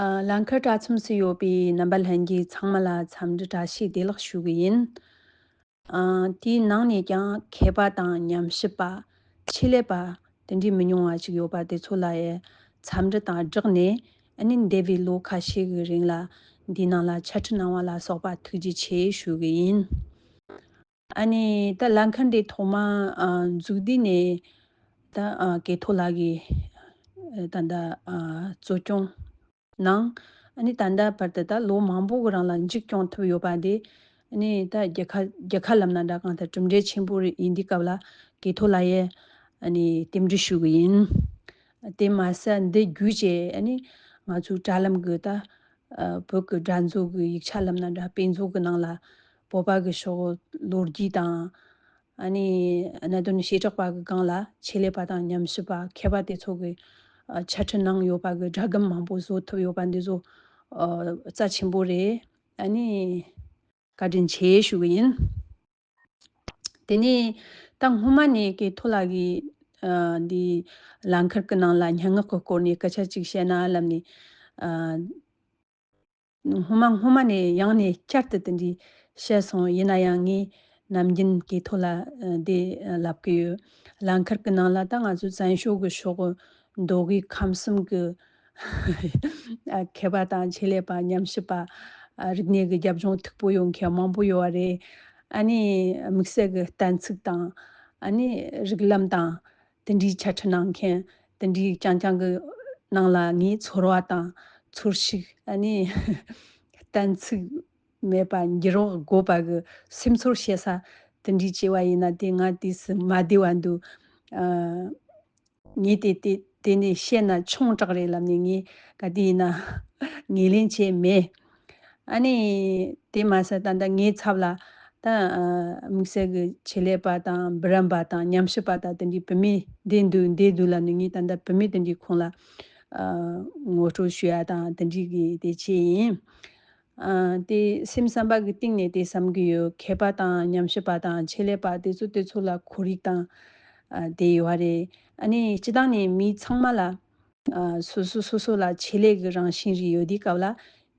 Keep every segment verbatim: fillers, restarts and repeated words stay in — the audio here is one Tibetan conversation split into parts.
ཨ། ལམ་ཁར་དྲ་མཚམས་སུ་ཡོད་པའི་རྣམ་པ་ལྷན་རྒྱས་ཚང་མ་ལ་འཚམས་འདྲི་བཀྲ་ཤིས་བདེ་ལེགས་ཞུ་གི་ཡིན། ཨ། དེའི་ནང་ནས་ཀྱང་མཁས་པ་དང་ཉམས་ཞིབ་པ། ཆེད་ལས་པ། དེ་འདྲའི་མི་ཉུང་བ་ཞིག་ཡོད་པ་དེ་ཚོ་ལ་ཡང་འཚམས་འདྲི་དང་སྦྲགས་ནས། ཨ་ནི་འདས་པའི་ལོ་ཁ་ཤས་ཀྱི་རིང་ལ་འདིའི་ནང་ལ་ཕྱག་ཁྲིད་གནང་བ་ལ་སོགས་པ་ཐུགས་རྗེ་ཆེ་ཞུ་གི་ཡིན། ཨ་ནི་ད་ལམ་ཁར་འདི་ཐོག་མ་ཨ་འཛུགས་དུས་ནས་ད་ཨ་ཀེ་ཐོ་ལགས་ཀྱིས་ད་ད་ཨ་གཙོ་སྐྱོང་གནང་། ཨ་ནི་ད་ལྟ་བར་དུ་ད་ལོ་མང་པོ་གི་རིང་ལ་མཇུག་སྐྱོང་ཐུབ་ཡོད་པ་འདི། ཨ་ནི་ད་རྒྱལ་ཁ་རྒྱལ་ཁ་ལབ་ན་འདྲ། གང་ལྟར་གྲུབ་འབྲས་ཆེན་པོ་རེད། ཡིན་དུས་སྐབས་ལ་ཀེ་ཐོ་ལགས་ཡས་ཨ་ནི་རྟེན་འབྲེལ་ཞུ་གི་ཡིན། དེ་མ་ཟད་འདི་བརྒྱུད་བྱས་ཨ་ནི་ང་ཚོའི་དྲ་ལམ་གི་ད་ཨ་བོད་ཀྱི་དྲ་མཛོད་ཀྱི་ཡིག་ཆ་ལབ་ན་འདྲ། དཔེ་མཛོད་ཀྱི་ནང་ལ་བོད་པ་གི་ཕྱོགས་ལོ་རྒྱུས་དང་། ཨ་ནི་གནད་དོན་བྱེ་བྲག་པ་གི་སྒང་ལ་ཆེད་ལས་པ་དང་ཉམས་ཞིབ་པ་མཁས་པ་དེ་ཚོ་གི་ཨ་ཕྱག་ཁྲིད་གནང་ཡོད་པ་གི་སྒྲ་སྒམ་མང་པོ་བཟོ་ཐུབ་ཡོད་པ་འདི་ཚོ་ཨ་རྩ་ཆེན་པོ་རེད། ཨ་ནི་བཀའ་དྲིན་ཆེ་ཞུ་གི་ཡིན། དེ་ནས་ད་སྔོན་མ་ནས་ཀེ་ཐོ་ལགས་ཀྱིས་ཨ་འདི་ལམ་ཁར་གི་ནང་ལ་སྙན་ངག་གི་སྐོར་ནས་སྐད་ཆ་ཅིག་བཤད་ན་ལབ་ནས། ཨ་སྔོན་མ་སྔོན་མ་ནས་ཡང་ནས་བསྐྱར་དུ་དེ་འདྲའི་བཤད་སོང་། ཡིན་ན་ཡང་ངས་ནམ་རྒྱུན་ཀེ་ཐོ་ལ་ཨ་དེ་ཨ་ལབ་ཀྱི་ཡོད། ལམ་ཁར་གི་ནང་ལ་ད་ང་ཚོ་བཙན་བྱོལ་གི་ཕྱོགས་གི་མདོ་དབུས་ཁམས་གསུམ་གི་ཨ་མཁས་པ་དང་ཆེད་ལས་པ་ཉམས་ཞིབ་པ། ཨ་རིག་གནས་ཀྱི་རྒྱབ་ལྗོངས་མཐུག་པོ་ཡོད་མཁན་མང་པོ་ཡོད་པ་རེད། ཨ་ནི་དམིགས་བསལ་གྱི་གཏན་ཚིགས་དང་། ཨ་ནི་རིགས་ལམ་དང་། དེ་འདྲའི་ཕྱག་ཁྲིད་གནང་མཁན་དེ་འདྲའི་རྐྱང་རྐྱང་གི་ནང་ལ་ངའི་ཚོར་བ་དང་ཚོར་ཤུགས། ཨ་ནི་གཏན་ཚིགས་མེད་པ་འགྱུར་བ་དགོས་པ་གི་སེམས་ཚོར་བཤད་ས་དེ་འདྲའི་བྱས་པ་ཡིན་ན། དེ་ང་དུས་སུ་མ་བདེ་བ་འདུག། ཨ། ངས་དེ་དེ་དེ་ནས་བཤད་ན་ཆུང་དྲགས་རེད་ལབ་ནས། ངས་ག་དུས་ཡིན་ན་ངོས་ལེན་བྱས་མེད། ཨ་ནི་དེ་མ་ཟད་ད་ལྟ་ངའི་ཚབ་ལ་ད་ཨ་དམིགས་བསལ་གྱི་ཆེད་ལས་པ་དང་འབུམ་རམས་པ་དང་ཉམས་ཞིབ་པ་དང་། དེ་འདྲའི་བུད་མེད་འདི་འདུག་འདི་འདུག་ལབ་ནས། ངས་ད་ལྟ་བུད་མེད་དེ་འདྲའི་ཁོང་ལ་ཨ་ངོ་སྤྲོད་ཞུ་ཡ་དང་དེ་འདྲའི་གི་དེ་བྱས་ཡིན། ཨ་དེ་སེམས་བསམ་པ་གི་གཏིང་ནས་དེ་བསམ་གི་ཡོད། མཁས་པ་དང་ཉམས་ཞིབ་པ་དང་ཆེད་ལས་པ་དེ་ཚོ་དེ་ཚོ་ལ་ཁོར་ཡུག་དང་ཨ་དེ་ཡོད་རེད། ཨ་ནི་སྤྱི་བཏང་ནས་མི་ཚང་མ་ལ་ཨ་སོ་སོ་སོ་སོ་ལ་ཆེད་ལས་ཀྱི་རང་བཞིན་རེ་ཡོད་དུས་སྐབས་ལ།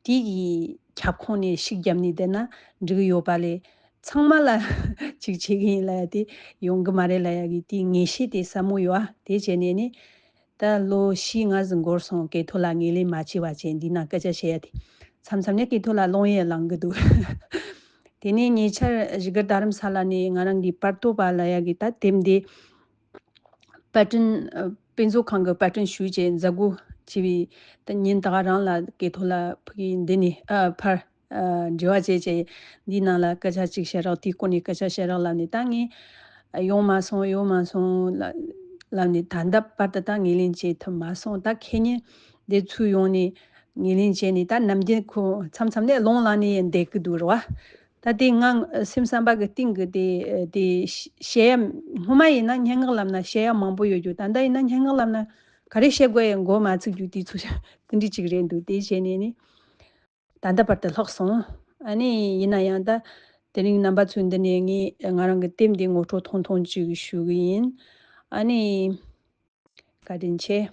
དེ་གི་ཁྱབ་ཁོངས་ནས་ཤུགས་བརྒྱབ་ནས་བསྡད་ན་འགྲིག་གི་ཡོད་པ་ལས། ཚང་མ་ལ་ཅིག་བྱེད་གི་ཡིན་ལབ་ཡ་དེ་ཡོང་གི་མ་རེད་ལབ་ཡ་གི་དེའི་ངེས་ཤེས་དེ་ཟབ་མོ་ཡོད་ཨ། དེ་བྱས་ནས་ནི། ད་ལོ་བཞི་ལྔ་ཟིག་འགོར་སོང་། ཀེ་ཐོ་ལ་ངོས་ལེན་མ་བྱས་པ་བྱས། འདི་ན་སྐད་ཆ་བཤད་ཡ་དེ། མཚམས་མཚམས་ནས་ཀེ་ཐོ་ལ་རླུང་ཡང་ལངས་གི་འདུག། དེ་ནས་ཉེ་ཆར་བཞུགས་སྒར་རྡ་རམ་ས་ལ་ནས་ང་རང་གི་པར་ཏོ་པ་ལབ་ཡ་གི་ད་དེབ་འདི་པར་སྐྲུན། ཨ། དཔེ་མཛོད་ཁང་གི་པར་སྐྲུན་ཞུས་བྱས་མཛད་སྒོ་བྱས་པའི་ད་ཉིན་ད་ག་རང་ལ་ཀེ་ཐོ་ལ་ཕ་གི་འདི་ནས་ཨ་ཕར། ཨ། འབྲེལ་བ་བྱས་བྱས་འདིའི་ནང་ལ་སྐད་ཆ་ཅིག་བཤད་རོགས། དེའི་སྐོར་ནས་སྐད་ཆ་བཤད་རོགས་ལབ་ནས། ད་ངས་ཡོང་མ་སོང་ཡོང་མ་སོང་ལ་ལབ་ནས། ད་ལྟ་བར་དུ་ད་ངོས་ལེན་བྱེད་ཐུབ་མ་སོང་། ད་ཁེ་ཉིན་འདི་ཚུར་ཡོང་ནས་ངོས་ལེན་བྱས་ནས། ད་ནམ་རྒྱུན་ཁོ་མཚམས་མཚམས་ནས་རླུང་ལངས་ནས་ཡང་བསྡད་ཀྱི་འདུག་རེད་བ། ད་དེ་ང་སེམས་བསམ་པ་གི་གཏིང་གི་དེ་དེ་བཤད་ཡ། སྔོན་མ་ཡིན་ན་སྙན་ངག་ལབ་ན་བཤད་ཡ་མང་པོ་ཡོད་རྒྱུ། ད་ལྟ་ཡིན་ན་སྙན་ངག་ལབ་ན་ག་རེ་བཤད་དགོས་ཡང་མགོ་མ་ཚོས་རྒྱུ་དེ་ཚོ་དེ་འདྲ་ཅིག་རེད་འདུག། དེ་བྱས་ནས་ནི། ད་ལྟ་བར་དུ་ལྷག་སོང་། ཨ་ནི་ཡིན་ན་ཡང་ད་དེ་རིང་རྣམ་པ་ཚོའི་འདི་ནས་ངས་ང་རང་གི་དེབ་འདི་ངོ་སྤྲོད་ཐུང་ཐུང་ཅིག་ཞུ་གི་ཡིན། ཨ་ནི་བཀའ་དྲིན་ཆེ།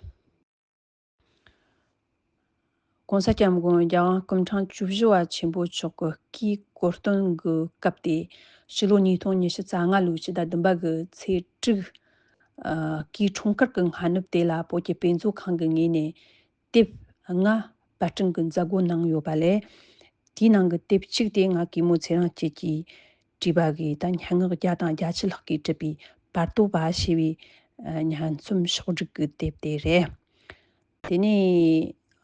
༸གོང་ས་༸སྐྱབས་མགོན་རྒྱལ་དབང་སྐུ་ཕྲེང་བཅུ་བཞི་པ་ཆེན་པོ་མཆོག་གི་སྐུའི་གོ་སྟོན་གྱི་སྐབས་ཏེ། ཕྱི་ལོ་ཉིས་སྟོང་ཉི་ཤུ་རྩ་ལྔ་ལོའི་ཕྱི་ཟླ་བདུན་པ་གི་ཚེས་དྲུག། ཨ། སྐུའི་འཁྲུངས་སྐར་གྱི་སྔ་ནུབ་དེ་ལ་བོད་ཀྱི་དཔེ་མཛོད་ཁང་གི་ངོས་ནས་དེབ་ལྔ་པར་སྐྲུན་གྱི་མཛད་སྒོ་གནང་ཡོད་པ་ལས། དེའི་ནང་གི་དེབ་གཅིག་དེ་ང་གེ་མོ་ཚེ་རིང་སྐྱིད་ཀྱིས་བྲིས་པ་གི་ད་སྙན་ངག་བརྒྱ་དང་བརྒྱད་ཅུ་ལྷག་གིས་གྲུབ་པའི་བར་དོ་བ་ཞེས་པའི་ཨ་སྙན་རྩོམ་ཕྱོགས་བསྒྲིགས་ཀྱི་དེབ་དེ་རེད། དེ་ནས་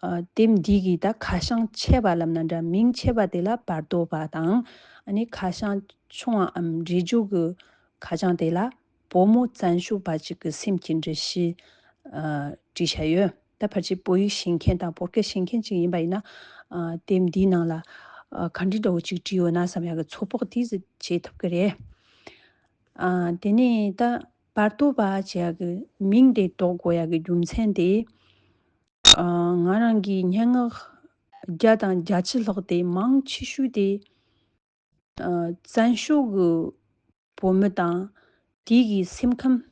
ཨ་དེབ་འདི་གི་ད་ཁ་བྱང་ཆེ་བ་ལབ་ན་འདྲ། མིང་ཆེ་བ་དེ་ལ་བར་དོ་བ་དང་། ཨ་ནི་ཁ་བྱང་ཆུང་བའམ་འབྲི་རྒྱུ་གི་ཁ་བྱང་དེ་ལ་བུ་མོ་བཙན་བྱོལ་བ་ཅིག་གི་སེམས་ཀྱི་འདྲི་གཞི། ཨ། བྲིས་བཞག་ཡོད། ད་ཕལ་ཆེར་བོད་ཡིག་ཤེས་མཁན་དང་བོད་སྐད་ཤེས་མཁན་ཅིག་ཡིན་པ་ཡིན་ན། ཨ། དེབ་འདིའི་ནང་ལ་ཨ་ག་འདྲའི་འདྲ་བོ་ཅིག་བྲིས་ཡོད་ན་བསམ་ཡག་གི་ཚོད་དཔག་དེ་ཟིག་བྱེད་ཐུབ་ཀྱི་རེད། ཨ། དེ་ནས་ད་བར་དོ་བ་བྱེད་ཡག་གི་མིང་དེ་འདོགས་དགོས་ཡག་གི་རྒྱུ་མཚན་དེ། ཨ། ང་རང་གིས་སྙན་ངག་བརྒྱ་དང་བརྒྱད་ཅུ་ལྷག་དེ་མང་ཆེ་ཤོས་དེ། ཨ། བཙན་བྱོལ་གྱི་བོད་མི་དང་དེ་གི་སེམས་ཁམས་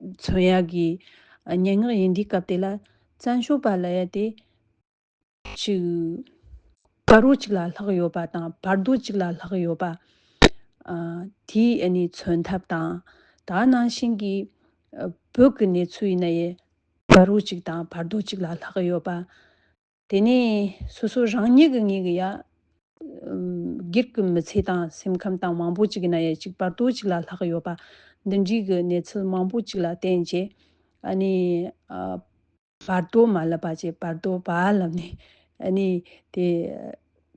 མཚོན་ཡག་གི་སྙན་ངག་ཡིན་དུས་སྐབས་དེ་ལ། བཙན་བྱོལ་བ་ལབ་ཡ་དེ་ཅིག་བར་རོ་གཅིག་ལ་ལྷག་ཡོད་པ་དང་བར་དོ་གཅིག་ལ་ལྷག་ཡོད་པ། ཨ། དེའི་ཨ་ནི་མཚོན་ཐབས་དང་། ད་ནང་བཞིན་གྱི་ཨ་བོད་ཀྱི་གནས་ཚུལ་ཡིན་ན་ཡང་བར་རོ་གཅིག་དང་བར་དོ་གཅིག་ལ་ལྷག་ཡོད་པ། དེ་ནས་སོ་སོ་རང་ཉིད་ཀྱི་ངོས་ཀྱི་ཡ། ཨམ། སྒེར་གྱི་མི་ཚེ་དང་སེམས་ཁམས་དང་མང་པོ་ཅིག་ཡིན་ན་ཡང་ཅིག་བར་དོ་ཅིག་ལ་ལྷག་ཡོད་པ། འདི་འདྲའི་གི་གནས་ཚུལ་མང་པོ་ཅིག་ལ་བརྟེན་བྱས། ཨ་ནི། ཨ། བར་དོ་མ་ལབ་པ་བྱས་བར་དོ་བ་ལབ་ནས། ཨ་ནི། དེ།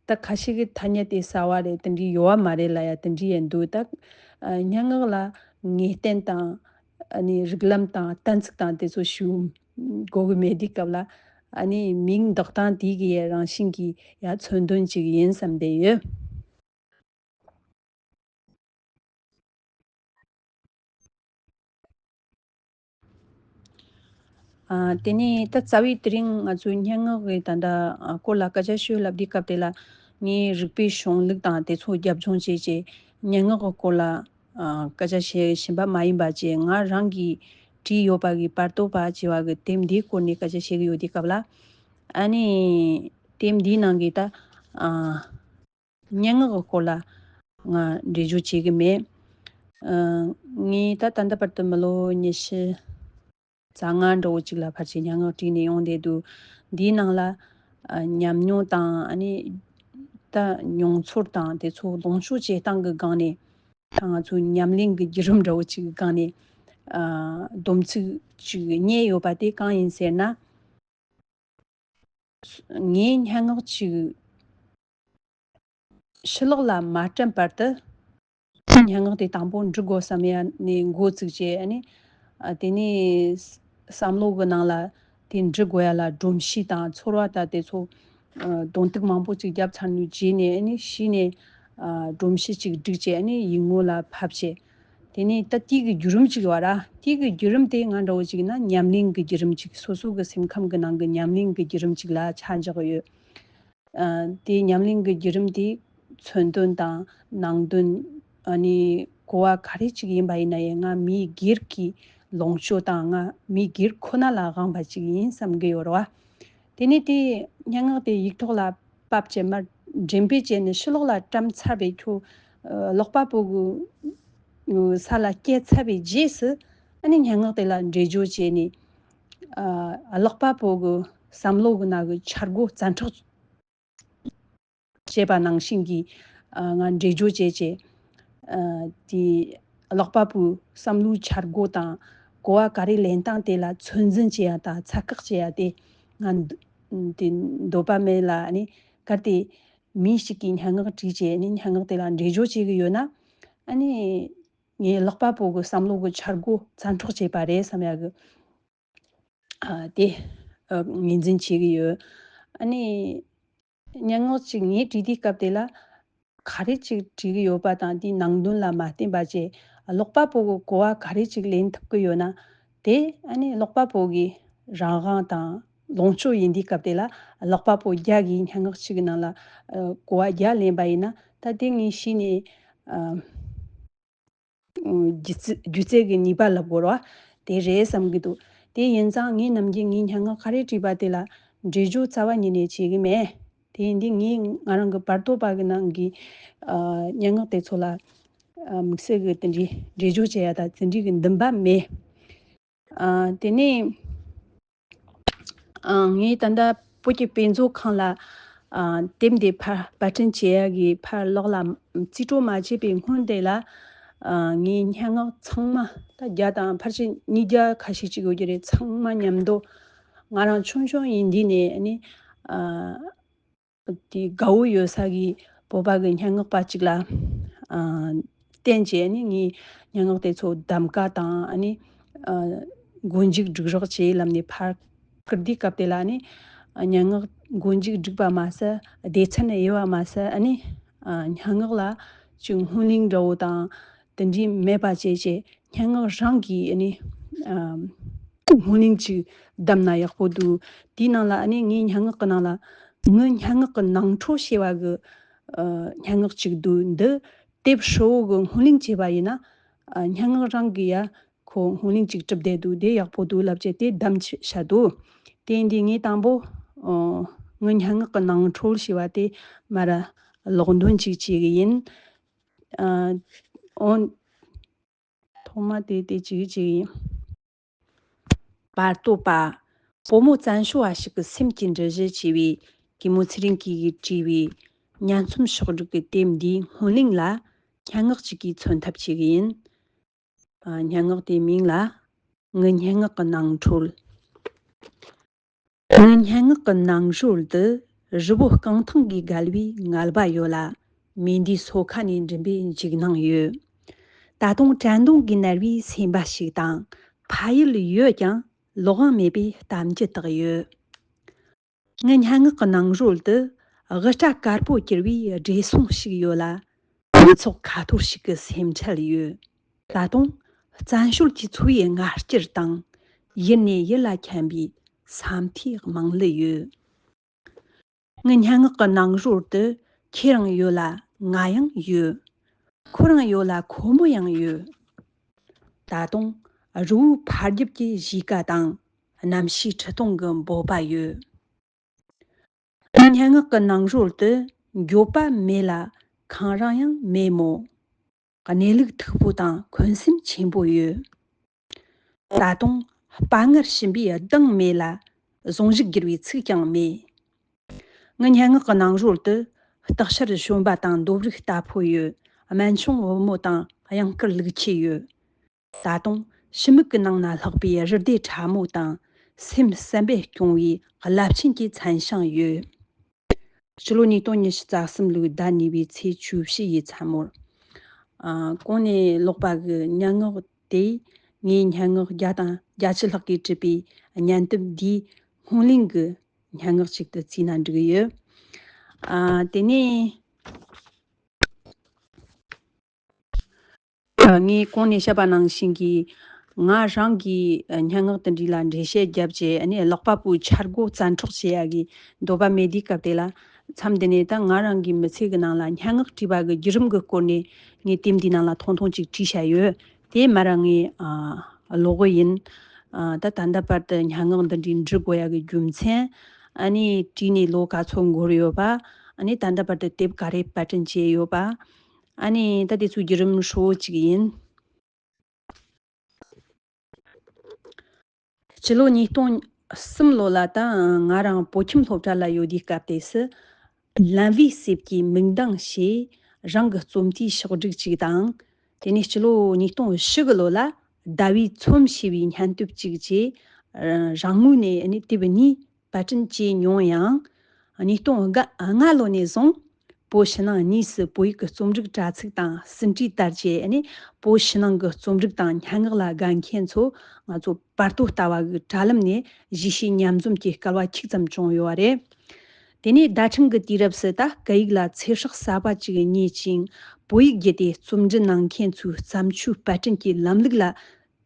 ད་ཁ་ཤས་ཀྱི་ཐ་སྙད་དེ་གསར་བ་རེད། དེ་འདྲའི་ཡོད་བ་མ་རེད་ལབ་ཡ་དེ་འདྲའི་ཡང་འདུག་ད། ཨ། སྙན་ངག་ལ་ངེས་གཏན་དང་། ཨ་ནི་རིགས་ལམ་དང་གཏན་ཚིགས་དང་དེ་ཚོ་ཞུ་དགོས་ཀྱི་མེད་དུས་སྐབས་ལ། ཨ་ནི་མིང་འདོགས་སྟངས་དེ་གི་རང་བཞིན་གྱི་ཡ་མཚོན་དོན་ཅིག་ཡིན་བསམ་བསྡད་ཡོད། ཨ། དེ་ནས་ད་རྩ་བའི་དེ་རིང་ང་ཚོའི་སྙན་ངག་གི་ད་ལྟ་ཨ་སྐོར་ལ་སྐད་ཆ་ཤོད་ལབ་དུས་སྐབས་དེ་ལ། ངས་རིག་པའི་གཞུང་ལུགས་དང་དེ་ཚོ་རྒྱབ་ལྗོངས་བྱས་བྱས་སྙན་ངག་གི་སྐོར་ལ་ཨ་སྐད་ཆ་བཤད་བཞིན་པ་མ་ཡིན་པ་བྱས། ང་རང་གིས་བྲིས་ཡོད་པ་གི་བར་དོ་བ་ཅེས་པ་གི་དེབ་འདིའི་སྐོར་ནས་སྐད་ཆ་བཤད་ཀྱི་ཡོད་དུས་སྐབས་ལ། ཨ་ནི་དེབ་འདིའི་ནང་གི་ད་ཨ་སྙན་ངག་གི་སྐོར་ལ་ང་འགྲེལ་བརྗོད་བྱེད་ཀྱི་མེད། ཨ། ངས་ད་ད་ལྟ་བར་དུ་མི་ལོ་ཉི་ཤུ་རྩ་ལྔ་འདྲ་བོ་ཅིག་ལ་ཕལ་ཆེར་སྙན་ངག་བྲིས་ནས་ཡོང་བསྡད་འདུག་འདིའི་ནང་ལ་ཨ་ཉམས་མྱོང་དང་། ཨ་ནི་ད་མྱོང་ཚོར་དང་དེ་ཚོ་ལོངས་སྤྱོད་བྱེད་སྟངས་ཀྱི་སྒང་ནས། ད་ང་ཚོའི་ཉམས་ལེན་གྱི་བརྒྱུད་རིམ་འདྲ་བོ་ཅིག་གི་སྒང་ནས་ཨ་སྡོམ་ཚིག་ཅིག་རྙེད་ཡོད་པ་དེ་གང་ཡིན་ཟེར་ན། ངས་སྙན་ངག་ཅིག་ཕྱི་ལོགས་ལ་མ་བཀྲམ་བར་དུ། སྙན་ངག་དེ་དང་པོ་འབྲི་དགོས་བསམ་ཡ་ནས་འགོ་བཙུགས་བྱས། ཨ་ནི། ཨ། དེ་ནས་བསམ་བློ་གི་ནང་ལ་དེ་འབྲི་དགོས་ཡ་ལ་སྒྲོམ་གཞི་དང་ཚོར་བ་དང་དེ་ཚོ། ཨ། གདོང་ཐུག་མང་པོ་ཅིག་བརྒྱབ་ཚར་ནས་རྗེས་ནས། ཨ་ནི་གཞི་ནས། ཨ། སྒྲོམ་གཞི་ཅིག་བསྒྲིགས་བྱས། ཨ་ནི་ཡིག་ངོ་ལ་ཕབ་བྱས། དེ་ནས་ད་དེའི་གི་བརྒྱུད་རིམ་ཅིག་ཡོད་ར། དེའི་གི་བརྒྱུད་རིམ་དེ་ང་འདྲ་བོ་ཅིག་ན་ཉམས་ལེན་གི་བརྒྱུད་རིམ་ཅིག་སོ་སོ་གི་སེམས་ཁམས་གི་ནང་གི་ཉམས་ལེན་གི་བརྒྱུད་རིམ་ཅིག་ལ་ཆ་འཇོག་ཡོད། ཨ། དེའི་ཉམས་ལེན་གི་བརྒྱུད་རིམ་དེ་མཚོན་དོན་དང་ནང་དོན། ཨ་ནི་གོ་བ་ག་རེ་ཅིག་ཡིན་པ་ཡིན་ན་ཡང་། ང་མི་སྒེར་གྱི་ལོངས་སྤྱོད་དང་ང་མི་སྒེར་ཁོ་ན་ལ་དབང་བ་ཅིག་ཡིན་བསམ་གི་ཡོད་རེད་བ། དེ་ནས་དེ་སྙན་ངག་དེ་ཡིག་ཐོག་ལ་ཕབ་བྱས་མར་འགྲེམས་སྤེལ་བྱས་ནས་ཕྱི་ལོགས་ལ་བཀྲམ་ཚར་བའི། ཁྱོད་ཀློག་པ་པོ་གི་ས་ལ་བསྐྱལ་ཚར་བའི་རྗེས་སུ། ཨ་ནི་སྙན་ངག་དེ་ལ་འགྲེལ་བརྗོད་བྱས་ནས། ཨ། ཀློག་པ་པོ་གི་བསམ་བློ་གི་ནང་གི་འཆར་སྒོ་བཙན་འཕྲོག་བྱས་པ་ནང་བཞིན་གྱི། ཨ། ང་འགྲེལ་བརྗོད་བྱས་བྱས། ཨ། དེ་ཀློག་པ་པོའི་བསམ་བློའི་འཆར་སྒོ་དང་གོ་བ་ག་རེ་ལེན་སྟངས་དེ་ལ་ཚོད་འཛིན་བྱེད་ཡ་དང་ཚ་ཁག་བྱེད་ཡ་དེ། ང་འདོད་པ་མེད་ལ། ཨ་ནི་གལ་ཏེ་མི་ཞིག་གིས་སྙན་ངག་བྲིས་བྱས། ཨ་ནི་སྙན་ངག་དེ་ལ་འགྲེལ་བརྗོད་བྱེད་ཀྱི་ཡོད་ན། ཨ་ནི་ངས་ཀློག་པ་པོ་གི་བསམ་བློ་གི་འཆར་སྒོ་བཙན་འཕྲོག་བྱས་པ་རེད་བསམ་ཡ་གི། ཨ། དེ་ཨ་ངོས་འཛིན་བྱེད་ཀྱི་ཡོད། ཨ་ནི་སྙན་ངག་ཅིག་ངས་བྲིས་དུས་སྐབས་དེ་ལ་ག་རེ་ཅིག་བྲིས་ཀྱི་ཡོད་པ་དང་དེའི་ནང་དོན་ལ་མ་བརྟེན་པ་བྱས། ཀློག་པ་པོ་གི་གོ་བ་ག་རེ་ཅིག་ལེན་ཐུབ་ཀྱི་ཡོད་ན་དེ། ཨ་ནི་ཀློག་པ་པོ་གི་རང་དབང་དང་ལོངས་སྤྱོད་ཡིན་དུས་སྐབས་དེ་ལ། ཀློག་པ་པོ་བརྒྱ་གིས་སྙན་ངག་ཅིག་གི་ནང་ལ་ཨ་གོ་བ་བརྒྱ་ལེན་པ་ཡིན་ན། ད་དེ་ངས་གཞི་ནས་ཨ། སྒྱུ་རྩལ་སྒྱུ་རྩལ་གྱི་ནུས་པ་ལབ་དགོས་རེད་བ། དེ་རེད་བསམ་གྱི་འདུག་དེ་ཡིན་ཙང་ངས་ནམ་རྒྱུན་ངའི་སྙན་ངག་ག་རེ་བྲིས་པ་དེ་ལ་འགྲེལ་བརྗོད་རྩ་བ་ཉིད་ནས་བྱེད་ཀྱི་མེད། དེ་ཡིན་དུས་ངས་ང་རང་གི་བར་དོ་པ་གི་ནང་གི་ཨ་སྙན་ངག་དེ་ཚོ་ལ་ཨ་དམིགས་བསལ་གྱི་དེ་འདྲའི་འགྲེལ་བརྗོད་བྱེད་ཡ་དང་དེ་འདྲའི་གི་འདུན་པ་མེད། ཨ་དེ་ནས། ཨ་ངས་ད་ལྟ་བོད་ཀྱི་དཔེ་མཛོད་ཁང་ལ་ཨ་དེབ་འདི་ཕར་པར་སྐྲུན་བྱེད་ཡ་གི་ཕར་ལོགས་ལ་རྩིས་སྤྲོད་མ་བྱས་པའི་སྔོན་དེ་ལ། ཨ་ངའི་སྙན་ངག་ཚང་མ། ད་བརྒྱ་དང་ཕལ་ཆེར་ཉིས་བརྒྱ་ཁ་ཤས་ཅིག་ཡོད་ཀྱི་རེད། ཚང་མ་མཉམ་དུ་ང་རང་ཆུང་ཆུང་ཡིན་དུས་ནས་ནི། ཨ་དེ་དགའ་བོ་ཡོད་ས་གི་བོད་པ་གི་སྙན་ངག་པ་ཅིག་ལ་ཨ་བསྟན་བྱས་ནི། ངའི་སྙན་ངག་དེ་ཚོ་གདམ་ག་དང་། ཨ་ནི་ཨ་མགོ་མཇུག་སྒྲིག་རོགས་བྱེད་ལབ་ནས་ཕར་བསྐུར་དུས་སྐབས་དེ་ལ་ནི། ཨ་སྙན་ངག་མགོ་མཇུག་སྒྲིག་པ་མ་ཟད། སྡེ་ཚན་དབྱེ་བ་མ་ཟད། ཨ་ནི་ཨ་སྙན་ངག་ལ་ཅིག་སྔོན་གླེང་འདྲ་བོ་དང་དེ་འདྲའི་མེད་པ་བྱས་བྱས། སྙན་ངག་རང་གི་ཨ་ནི་ཨ་སྔོན་གླེང་ཅིག་བདམས་ན་ཡག་པོ་འདུག་དེའི་ནང་ལ་ཨ་ནི་ངའི་སྙན་ངག་གི་ནང་ལ། ངའི་སྙན་ངག་གི་ནང་འཁྲུལ་ཞེས་པ་གི་ཨ་སྙན་ངག་ཅིག་འདུག་འདི་དེབ་ཧྲིལ་བོ་གི་སྔོན་གླེང་བྱས་པ་ཡིན་ན། ཨ་སྙན་ངག་རང་གི་ཡ་ཁོ་སྔོན་གླེང་ཅིག་གྲུབ་བསྡད་འདུག་དེ་ཡག་པོ་འདུག་ལབ་བྱས་དེ་བདམས་བྱས་བཞག་འདུག་དེ་ཡིན་དུས་ངས་དང་པོ་ཨོ་ངའི་སྙན་ངག་གི་ནང་འཁྲུལ་ཞེས་པ་དེ་མར་ཀློག་འདོན་ཅིག་བྱེད་གི་ཡིན། ཨ་ཨོ་ཐོག་མ་དེ་དེ་ཅིག་ཅིག་ཡིན། བར་དོ་པ། བུ་མོ་བཙན་བྱོལ་བ་ཞིག་གི་སེམས་ཀྱི་འདྲི་གཞི་ཅེས་པའི་གེ་མོ་ཚེ་རིང་གིས་བྲིས་པའི་སྙན་རྩོམ་ཕྱོགས་བསྒྲིགས་ཀྱི་དེབ་འདིའི་སྔོན་གླེང་ལ་སྙན་ངག་ཅིག་གིས་མཚོན་ཐབས་བྱེད་ཀྱི་ཡིན། ཨ། སྙན་ངག་དེའི་མིང་ལ་ངའི་སྙན་ངག་གི་ནང་འཁྲུལ། ངའི་སྙན་ངག་གི་ནང་ཧྲོལ་དུ་རི་བོ་རྐང་ཐང་གིས་བརྒལ་བའི་ངལ་བ་ཡོད་ལ། མེ་མདའི་སོ་ཁ་ནས་མགྲིན་པའི་འཇིགས་སྣང་ཡོད། ད་དུང་དྲན་གདུང་གིས་མནར་བའི་སེམས་པ་ཞིག་དང་། ཕ་ཡུལ་ཡོད་ཀྱང་ལོག་འོང་མེད་པའི་གཏམ་རྒྱུད་དག་ཡོད། ངའི་སྙན་ངག་གི་ནང་ཧྲོལ་དུ་དབུ་སྐྲ་དཀར་པོ་གྱུར་བའི་བགྲེས་སོང་ཞིག་ཡོད་ལ། མི་ཚོགས་ཁ་འཐོར་ཞིག་གི་སེམས་ཁྲལ་ཡོད། ད་དུང་བཙན་བྱོལ་གྱི་འཚོ་བའི་ངར་སྐྱེད་དང་། ཡུལ་ནས་ཡུལ་ལ་འཁྱམ་པའི་ས་མཐའི་དམངས་གླུ་ཡོད། ངའི་སྙན་ངག་གི་ནང་ཧྲོལ་དུ་ཁྱེད་རང་ཡོད་ལ་ང་ཡང་ཡོད། ཁོ་རང་ཡོད་ལ་ཁོ་མོ་ཡང་ཡོད། ད་དུང་རི་བོའི་ཕ་རྒྱབ་ཀྱི་གཞིས་ཀ་དང་། གནམ་གཤིས་ཁྲི་སྟོང་གི་འབོད་པ་ཡོད། ངའི་སྙན་ངག་གི་ནང་ཧྲོལ་དུ་འགྱོད་པ་མེད་ལ་འཁང་ར་ཡང་མེད་མོད། གནས་ལུགས་མཐུག་པོ་དང་འཁོན་སེམས་ཆེན་པོ་ཡོད། ད་དུང་དཔའ་ངར་ཞུམ་པའི་གདེང་མེད་ལ་གཟུངས་གཞུག་བསྒྱུར་བའི་ཚིག་ཀྱང་མེད། ངའི་སྙན་ངག་གི་ནང་ཧྲོལ་དུ་སྟག་ཤར་གཞོན་པ་དང་འདོབ་རིགས་རྟ་ཕོ་ཡོད། སྨན་ཆུང་བུ་མོ་དང་གཡང་དཀར་ལུག་ཁྱུ་ཡོད། ད་དུང་ཕྱི་མིག་གི་ནང་ན་ལྷགས་པའི་རི་སྡེ་ཕྲ་མོ་དང་སེམས་བསམ་པས་སྐྱོང་བའི་རླབས་ཆེན་གྱི་མཚན་ཞིང་ཡོད། སྤྱི་ལོ་ཉིས་སྟོང་ཉི་ཤུ་རྩ་གསུམ་ལོའི་ཟླ་གཉིས་པའི་ཚེས་བཅུ་བཞི་ཡི་མཚན་མོར། ཨ། གོང་ནས་ཀློག་པ་གི་སྙན་ངག་དེ་ངའི་སྙན་ངག་བརྒྱ་དང་བརྒྱད་ཅུ་ལྷག་གིས་བྲིས་པའི་སྙན་དེབ་འདིའི་སྔོན་གླེང་གི་སྙན་ངག་ཅིག་ཏུ་བརྩིས་ན་འགྲིག་གི་ཡོད། ཨ། དེ་ནས། ཨ། ངས་གོང་ནས་བཤད་པ་ནང་བཞིན་གྱི། ང་རང་གིས་སྙན་ངག་དེ་འདྲ་ལ་འགྲེལ་བཤད་བརྒྱབ་བྱས། ཨ་ནི་ཀློག་པ་པོའི་འཆར་སྒོ་བཙན་འཕྲོག་བྱེད་ཡ་གི་འདོད་པ་མེད་དུས་སྐབས་དེ་ལ། མཚམས་དེ་ནས་ད་ང་རང་གི་མི་ཚེ་གི་ནང་ལ་སྙན་ངག་བྲིས་པ་གི་བརྒྱུད་རིམ་གི་སྐོར་ནས་ངས་དེབ་འདིའི་ནང་ལ་ཐུང་ཐུང་ཅིག་བྲིས་བཞག་ཡོད། དེ་མར་ངས། ཨ། ཀློག་གི་ཡིན། ཨ། ད་ད་ལྟ་བར་དུ་སྙན་ངག་འདི་འདྲའི་འབྲི་དགོས་ཡ་གི་རྒྱུ་མཚན། ཨ་ནི་བྲིས་ནས་ལོ་ག་ཚོད་འགོར་ཡོད་པ། ཨ་ནི་ད་ལྟ་བར་དུ་དེབ་ག་རེ་པར་སྐྲུན་བྱས་ཡོད་པ། ཨ་ནི་ད་དེ་ཚོའི་བརྒྱུད་རིམ་ཧྲིལ་བོ་ཅིག་ཡིན། སྤྱི་ལོ་ཉིས་སྟོང་གསུམ་ལོ་ལ་ད་ང་རང་བོད་ཁྱིམ་སློབ་གྲྭ་ལ་ཡོད་དུས་སྐབས་དེ་སུ། ལམ་བུའི་གསེབ་ཀྱི་མིག་མདངས་ཞེས་རང་གི་རྩོམ་དེབ་ཕྱོགས་བསྒྲིགས་ཅིག་དང་། དེ་ནས་སྤྱི་ལོ་ཉིས་སྟོང་བཞི་གི་ལོ་ལ་ཟླ་བའི་ཚོམས་ཞེས་པའི་སྙན་དེབ་ཅིག་བཅས། རང་ངོས་ནས་ནི་དེབ་གཉིས་པར་སྐྲུན་བྱས་མྱོང་ཡང་། ཉིས་སྟོང་ལྔ་ལོ་ནས་བཟུང་བོད་ཕྱི་ནང་གཉིས་སུ་བོད་ཡིག་གི་རྩོམ་སྒྲིག་དྲ་ཚིགས་དང་ཟིན་བྲིས་དར་རྒྱས་ནས། བོད་ཕྱི་ནང་གི་རྩོམ་སྒྲིག་དང་སྙན་ངག་ལ་དགའ་མཁན་ཚོ་ང་ཚོ་བར་དོ་ལྟ་བ་གི་དྲ་ལམ་ནས་གཞིས་བྱེས་མཉམ་འཛོམས་ཀྱི་སྐལ་བ་ཁྱུག་ཙམ་བྱུང་ཡོད་པ་རེད། དེ་ནས་ཟླ་ཕྲན་གྱི་དུས་རབས་སུ་ད་སྐད་ཡིག་ལ་ཚེ་སྲོག་གསར་པ་ཅིག་རྙེད་ཅིང་། བོད་ཡིག་བརྒྱུད་དེ་རྩོམ་འབྲི་གནང་མཁན་ཚོའི་བརྩམས་ཆོས་པར་སྐྲུན་གྱི་ལམ་ལུགས་ལ་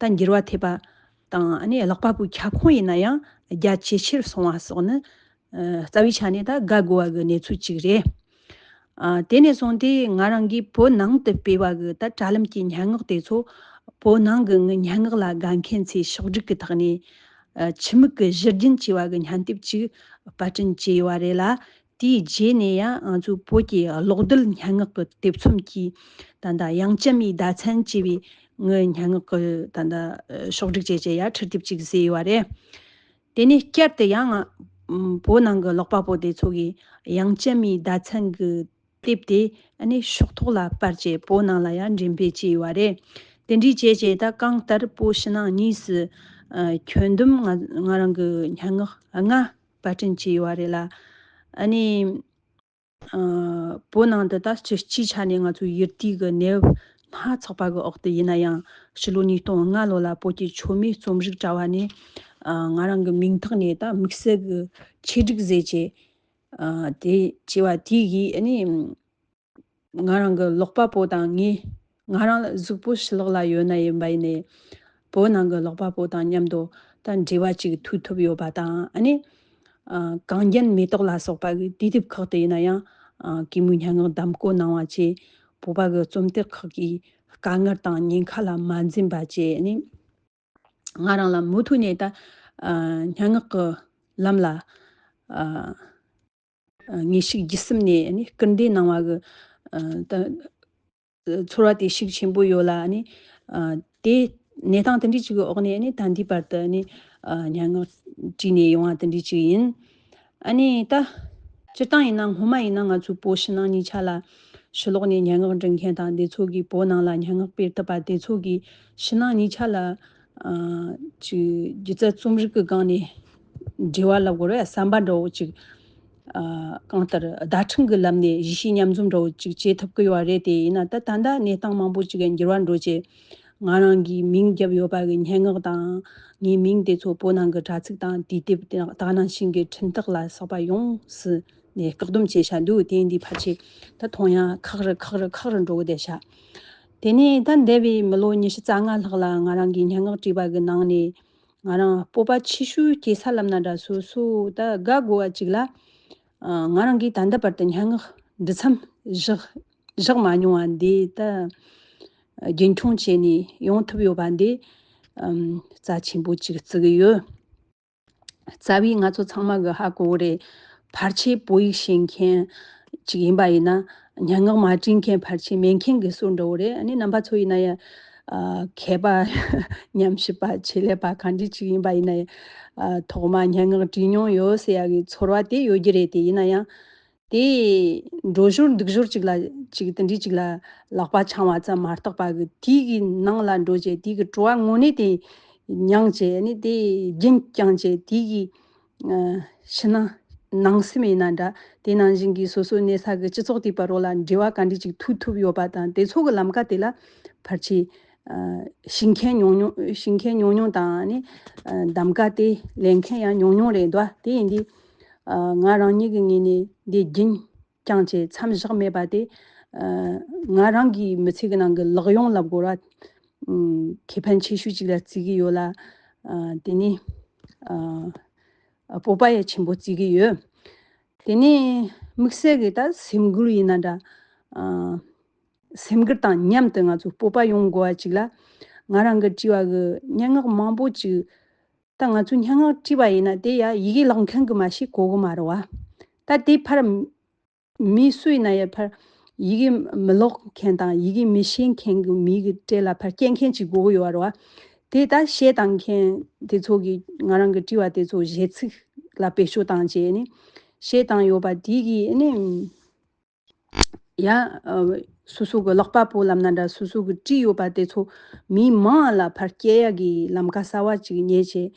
ད་འགྱུར་བ་ཐེབས་པ་དང་། ཨ་ནི་ཀློག་པ་པོའི་ཁྱབ་ཁོངས་ཡིན་ན་ཡང་རྒྱ་ཇེ་ཆེར་སོང་བ་སོགས་ནི། ཨ། རྩ་བའི་ཆ་ནས་ད་དགའ་དགོས་པ་གི་གནས་ཚུལ་ཅིག་རེད། ཨ། དེ་ནས་བཟུང་སྟེ་ང་རང་གིས་བོད་ནང་དུ་སྤེལ་བ་གི་ད་དྲ་ལམ་གྱི་སྙན་ངག་དེ་ཚོ་བོད་ནང་གི་ངའི་སྙན་ངག་ལ་དགའ་མཁན་ཚོས་ཕྱོགས་བསྒྲིགས་ཀྱི་ཐོག་ནས། ཨ། ཆུ་མིག་གི་བཞུར་རྒྱུན་ཅེས་པ་གི་སྙན་དེབ་ཅིག་པར་སྐྲུན་བྱས་ཡོད་པ་རེད་ལ། དེའི་རྗེས་ནས་ཡང་ང་ཚོའི་བོད་ཀྱི་གློག་རྡུལ་སྙན་ངག་གི་དེབ་ཚོམས་ཀྱི་ད་ལྟ་དབྱངས་ཅན་མའི་ཟླ་མཚན་ཅེས་པའི་ངའི་སྙན་ངག་གི་ད་ལྟ་ཕྱོགས་བསྒྲིགས་བྱས་བྱས་ཡ་འཕྲུལ་དེབ་ཅིག་བཟོས་ཡོད་པ་རེད། དེ་ནས་བསྐྱར་དུ་ཡང་བོད་ནང་གི་ཀློག་པ་པོ་དེ་ཚོ་གིས་དབྱངས་ཅན་མའི་ཟླ་མཚན་གྱི་དེབ་དེ་ཨ་ནི་ཕྱོགས་ཐོག་ལ་སྤར་བྱས་བོད་ནང་ལ་ཡང་འགྲེམས་སྤེལ་བྱས་ཡོད་པ་རེད། དེ་འདྲའི་བྱས་བྱས་ད་གང་ལྟར་བོད་ཕྱི་ནང་གཉིས་སུ་ཨ་ཁྱོན་བསྡོམས་ང་ང་རང་གི་སྙན་ངག་ལྔ་པར་སྐྲུན་བྱས་ཡོད་པ་རེད་ལ། ཨ་ནི། ཨ། བོད་ནང་དུ་ད་སྤྱི་སྤྱིའི་ཆ་ནས་ང་ཚོའི་ཡུལ་དུས་ཀྱི་གནས་བབ་སྣ་ཚོགས་པ་གི་འོག་ཏུ་ཡིན་ན་ཡང་། ཕྱི་ལོ་ཉིས་སྟོང་ལྔ་ལོ་ལ་བོད་ཀྱི་ཆོས་མེད་རྩོམ་རིག་དྲ་བ་ནས། ཨ། ང་རང་གི་མིང་ཐོག་ནས་ད་དམིགས་བསལ་གྱི་ཆེད་སྒྲིག་བཟོས་བྱས། ཨ། དེ་བྱས་པ་དེ་གིས་ཨ་ནི། ང་རང་གི་ཀློག་པ་པོ་དང་ངས། ང་རང་ལ་གཟུགས་པོ་ཕྱི་ལོགས་ལ་ཡོད་ན་ཡིན་པ་ཡིན་ནའི། བོད་ནང་གི་ཀློག་པ་པོ་དང་མཉམ་དུ་ད་འབྲེལ་བ་ཅིག་མཐུད་ཐུབ་ཡོད་པ་དང་། ཨ་ནི། ཨ། གངས་རྒྱན་མེ་ཏོག་ལ་སོགས་པ་གི་དུས་དེབ་ཁག་ཏུ་ཡིན་ན་ཡང་། ཨ། གད་མོའི་སྙན་ངག་གདམ་བསྐོ་གནང་བ་བཅས། བོད་པ་གི་རྩོམ་སྟེགས་ཁག་གི་དཀའ་ངལ་དང་ཉེན་ཁ་ལ་མ་འཛེམས་པ་བཅས། ཨ་ནི། ང་རང་ལ་མུ་མཐུད་ནས་ད། ཨ། སྙན་ངག་གི་ ལམ་ལ་ཨ་ཨ་ངེས་ཤེས་བརྒྱུད་གསུམ་ནས་ནི་སྐུལ་འདེད་གནང་བ་གི་ཨ་ད་ཚོར་བ་དེ་ཤུགས་ཆེན་པོ་ཡོད་ལ། ནི་ཨ་དེ་གནས་སྟངས་དེ་འདྲ་ཅིག་གི་འོག་ནས་ནི་ད་ལྟའི་བར་དུ་ནི་ཨ་སྙན་ངག་བྲིས་ནས་ཡོང་བ་དེ་འདྲ་ཅིག་ཡིན། ཨ་ནི་ད་སྤྱིར་བཏང་ཡིན་ན་སྔོན་མ་ཡིན་ན་ང་ཚོའི་བོད་ཕྱི་ནང་གཉིས་ཆ་ལ་ཕྱི་ལོགས་ནས་སྙན་ངག་འབྲི་མཁན་དང་དེ་ཚོ་གིས་བོད་ནང་ལ་སྙན་ངག་སྤེལ་ཐུབ་པ་དེ་ཚོ་གིས་ཕྱི་ནང་གཉིས་ཆ་ལ་ཨ་ཅིག་སྒྱུ་རྩལ་རྩོམ་རིག་གི་སྒང་ནས་འབྲེལ་བ་ལབ་དགོས་རེད། བསམ་པ་འདྲ་བོ་ཅིག་ཨ་གང་ལྟར་བརྡ་འཕྲིན་གྱི་ལམ་ནས་གཞིས་བྱེས་མཉམ་འཛོམས་འདྲ་བོ་ཅིག་བྱེད་ཐུབ་ཀྱི་ཡོད་རེད། དེ་ཡིན་ན་ད་ད་ལྟ་གནས་སྟངས་མང་པོ་ཅིག་འགྱུར་བ་འགྲོ་བྱས། ང་རང་གིས་མིང་བརྒྱབ་ཡོད་པ་གི་སྙན་ངག་དང་། ངའི་མིང་དེ་ཚོ་བོད་ནང་གི་དྲ་ཚིགས་དང་དུས་དེབ་དེ་དག་ནང་བཞིན་གྱི་འཕྲིན་སྟེགས་ལ་སོགས་པ་ཡོངས་སུ་ནས་བཀག་སྡོམ་བྱས་བཞག་འདུག་དེ་འདི་ཕལ་ཆེར་ད་མཐོང་ཡ་ཁག་རུ་ཁག་རུ་ཁག་རུ་འགྲོ་གི་བསྡད་ཤག་དེ་ནས་ད་འདས་པའི་མི་ལོ་ཉི་ཤུ་རྩ་ལྔ་ལྷག་ལ་ང་རང་གིས་སྙན་ངག་བྲིས་པ་གི་ནང་ནས། ང་རང་སྤོབས་པ་ཆེ་ཤོས་སྐྱེ་ས་ལབ་ན་འདྲ། སོ་སོ་ད་དགའ་དགོས་པ་ཅིག་ལ། ཨ་ང་རང་གིས་ད་ལྟ་བར་དུ་སྙན་ངག་འབྲི་མཚམས་བཞག་བཞག་མ་མྱོང་བ་འདི་ད་རྒྱུན་འཁྱོངས་བྱས་ནས་ཡོང་ཐུབ་ཡོད་པ་འདི་ཨམ་རྩ་ཆེན་པོ་ཅིག་བརྩི་གི་ཡོད། རྩ་བའི་ང་ཚོ་ཚང་མ་གི་ཧ་གོ་གི་རེད། ཕལ་ཆེར་བོད་ཡིག་ཤེས་མཁན་ཅིག་ཡིན་པ་ཡིན་ན། སྙན་ངག་མ་བྲིས་མཁན་ཕལ་ཆེར་མེད་མཁན་གི་བཟོ་འདྲ་བོ་རེད། ཨ་ནི་རྣམ་པ་ཚོ་ཡིན་ན་ཡང་ཨ་མཁས་པ་ཉམས་ཞིབ་པ་ཆེད་ལས་པ་གང་འདྲ་ཅིག་ཡིན་པ་ཡིན་ན་ཡང་། ཨ་ཐོག་མ་སྙན་ངག་བྲིས་མྱོང་ཡོད་ཟེར་ཡ་གི་ཚོར་བ་དེ་ཡོད་རྒྱུ་རེད། དེ་ཡིན་ན་ཡང་དེ་འགྲོ་ཞོར་འདུག་ཞོར་ཅིག་ལ་ཅིག་དེ་འདྲ་ཅིག་ལ་ལག་པ་འཆང་བ་ཙམ་མ་གཏོགས་པ་གི་དེའི་གི་ནང་ལ་འགྲོ་བྱས་དེའི་གི་བྲོ་བ་དངོས་གནས་དེ་མྱངས་བྱས། ཨ་ནི་དེ་རྒྱུན་བསྐྱངས་བྱས་དེའི་གི་ཨ་ཕྱི་ནང་ནང་སེམས་ཡིན་ན་འདྲ། དེ་ནང་བཞིན་གྱི་སོ་སོའི་གནས་ས་གི་སྤྱི་ཚོགས་དེའི་བར་རོ་ལ་འབྲེལ་བ་ག་འདྲ་ཅིག་མཐུད་ཐུབ་ཡོད་པ་དང་། དེ་ཚོ་གི་ལམ་ཀ་དེ་ལ་ཕལ་ཆེར་ཨ་ཤེས་མཁན་ཉུང་ཉུང་། ཤེས་མཁན་ཉུང་ཉུང་དང་། ཨ་ནི་ཨ་གདམ་ག་དེ་ལེན་མཁན་ཡང་ཉུང་ཉུང་རེད་འདུག་དེ་ཡིན་དུས་ཨ་ང་རང་ཉིད་ཀྱི་ངོས་ནས་འདི་རྒྱུན་བསྐྱངས་བྱས་མཚམས་བཞག་མེད་པ་དེ། ཨ་ང་རང་གི་མི་ཚེ་གི་ནང་གི་ལག་ཡོང་ལབ་དགོས་ར། ཨུམ་ཁེ་ཕན་ཆེ་ཤོས་ཅིག་ལ་བརྩི་གི་ཡོད་ལ། ཨ་དེ་ནས་ཨ་སྤོབས་པ་ཡང་ཆེན་པོ་བརྩི་གི་ཡོད། དེ་ནས་དམིགས་བསལ་གྱི་ད་སེམས་འགུལ་ཡིན་ན་འདྲ། ཨ་སེམས་འགུལ་དང་མཉམ་དུ་ང་ཚོ་སྤོབས་པ་ཡོང་དགོས་པ་ཅིག་ལ། ང་རང་གི་བྲིས་པ་གི་སྙན་ངག་མང་པོ་ཅིག་ད་ང་ཚོ་སྙན་ངག་བྲིས་པ་ཡིན་ན་དེ་ཡ་ཡི་གེ་ཀློག་མཁན་གྱིས་མ་ཤེས་གོ་གི་མ་རེད་བ། ད་དེ་ཕར་མི་སུ་ཡིན་ན་ཡང་ཕར་ཡི་གེ་མི་ཀློག་མཁན་དང་ཡི་གེ་མི་ཤེས་མཁན་གྱི་མི་གི་གྲས་ལ་ཕར་སྐྱེལ་མཁན་ཅིག་དགོས་ཀྱི་ཡོད་རེད་བ། དེ་ད་གཞས་བཏང་མཁན་དེ་ཚོ་གིས་ང་རང་གི་བྲིས་པ་དེ་ཚོ་གཞས་ཚིག་ལ་བེད་སྤྱོད་བཏང་བྱས་ནས་གཞས་བཏང་ཡོད་པ་དེ་གིས་ནི། ཡ། ཨ་སོ་སོ་གི་ཀློག་པ་པོ་ལབ་ན་འདྲ། སོ་སོ་གི་བྲིས་ཡོད་པ་དེ་ཚོ་མི་མང་ལ་ཕར་སྐྱེལ་ཡ་གི་ལམ་ཀ་གསར་བ་ཅིག་རྙེད་བྱས།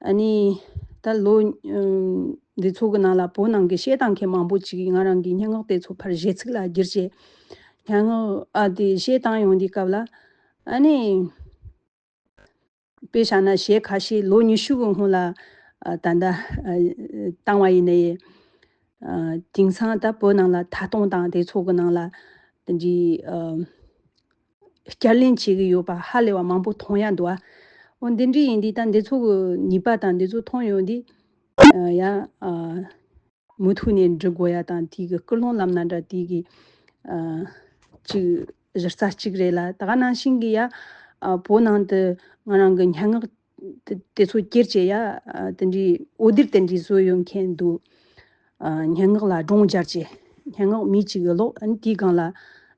ཨ་ནི་ད་ལོ་ཨམ་འདི་ཚོ་གི་ནང་ལ་བོད་ནང་གི་གཞས་བཏང་མཁན་མང་པོ་ཅིག་གིས་ང་རང་གི་སྙན་ངག་དེ་ཚོ་ཕར་གཞས་ཚིག་ལ་བསྒྱུར་བྱས། སྙན་ངག་ཨ་དེ་གཞས་བཏང་ཡོང་དུས་སྐབས་ལ། ཨ་ནི། དཔེ་བཞག་ན་གཞས་ཁ་ཤས་ལོ་ཉི་ཤུ་གི་སྔོན་ལ་ཨ་ད་ལྟ་ཨ་བཏང་བ་ཡིན་ནའི། ཨ་དེང་སང་ད་བོད་ནང་ལ་ཐད་གཏོང་དང་དེ་ཚོ་གི་ནང་ལ་དེ་འདྲའི་ཨ་བསྐྱར་ལེན་བྱེད་ཀྱི་ཡོད་པ་ཧ་ལས་པ་མང་པོ་མཐོང་ཡ་འདུག་ཨ། འོ་འདི་འདྲའི་ཡིན་དུས་ད་འདི་ཚོ་གི་ནུས་པ་དང་འདི་ཚོ་མཐོང་ཡོང་དུས། ཨ་ཡ་ཨ་མུ་མཐུད་ནས་འབྲི་དགོས་ཡ་དང་དེའི་གི་ཀུན་སློང་ལབ་ན་འདྲ། དེའི་གི་ཨ་ཅིག་གཞི་རྩ་གཅིག་རེད་ལ། ད་ག་ནང་བཞིན་གི་ཡ་ཨ་བོད་ནང་དུ་ང་རང་གི་སྙན་ངག་དེ་དེ་ཚོ་ཁྱེར་བྱས་ཡ། ཨ་དེ་འདྲའི་འོད་སྡེར་དེ་འདྲའི་བཟོས་ཡོད་མཁན་འདུག་ཨ་སྙན་ངག་ལ་སྒྲུང་སྦྱར་བྱས་སྙན་ངག་མི་གཅིག་གིས་ཀློག་ཨ་ནི་དེའི་སྒང་ལ་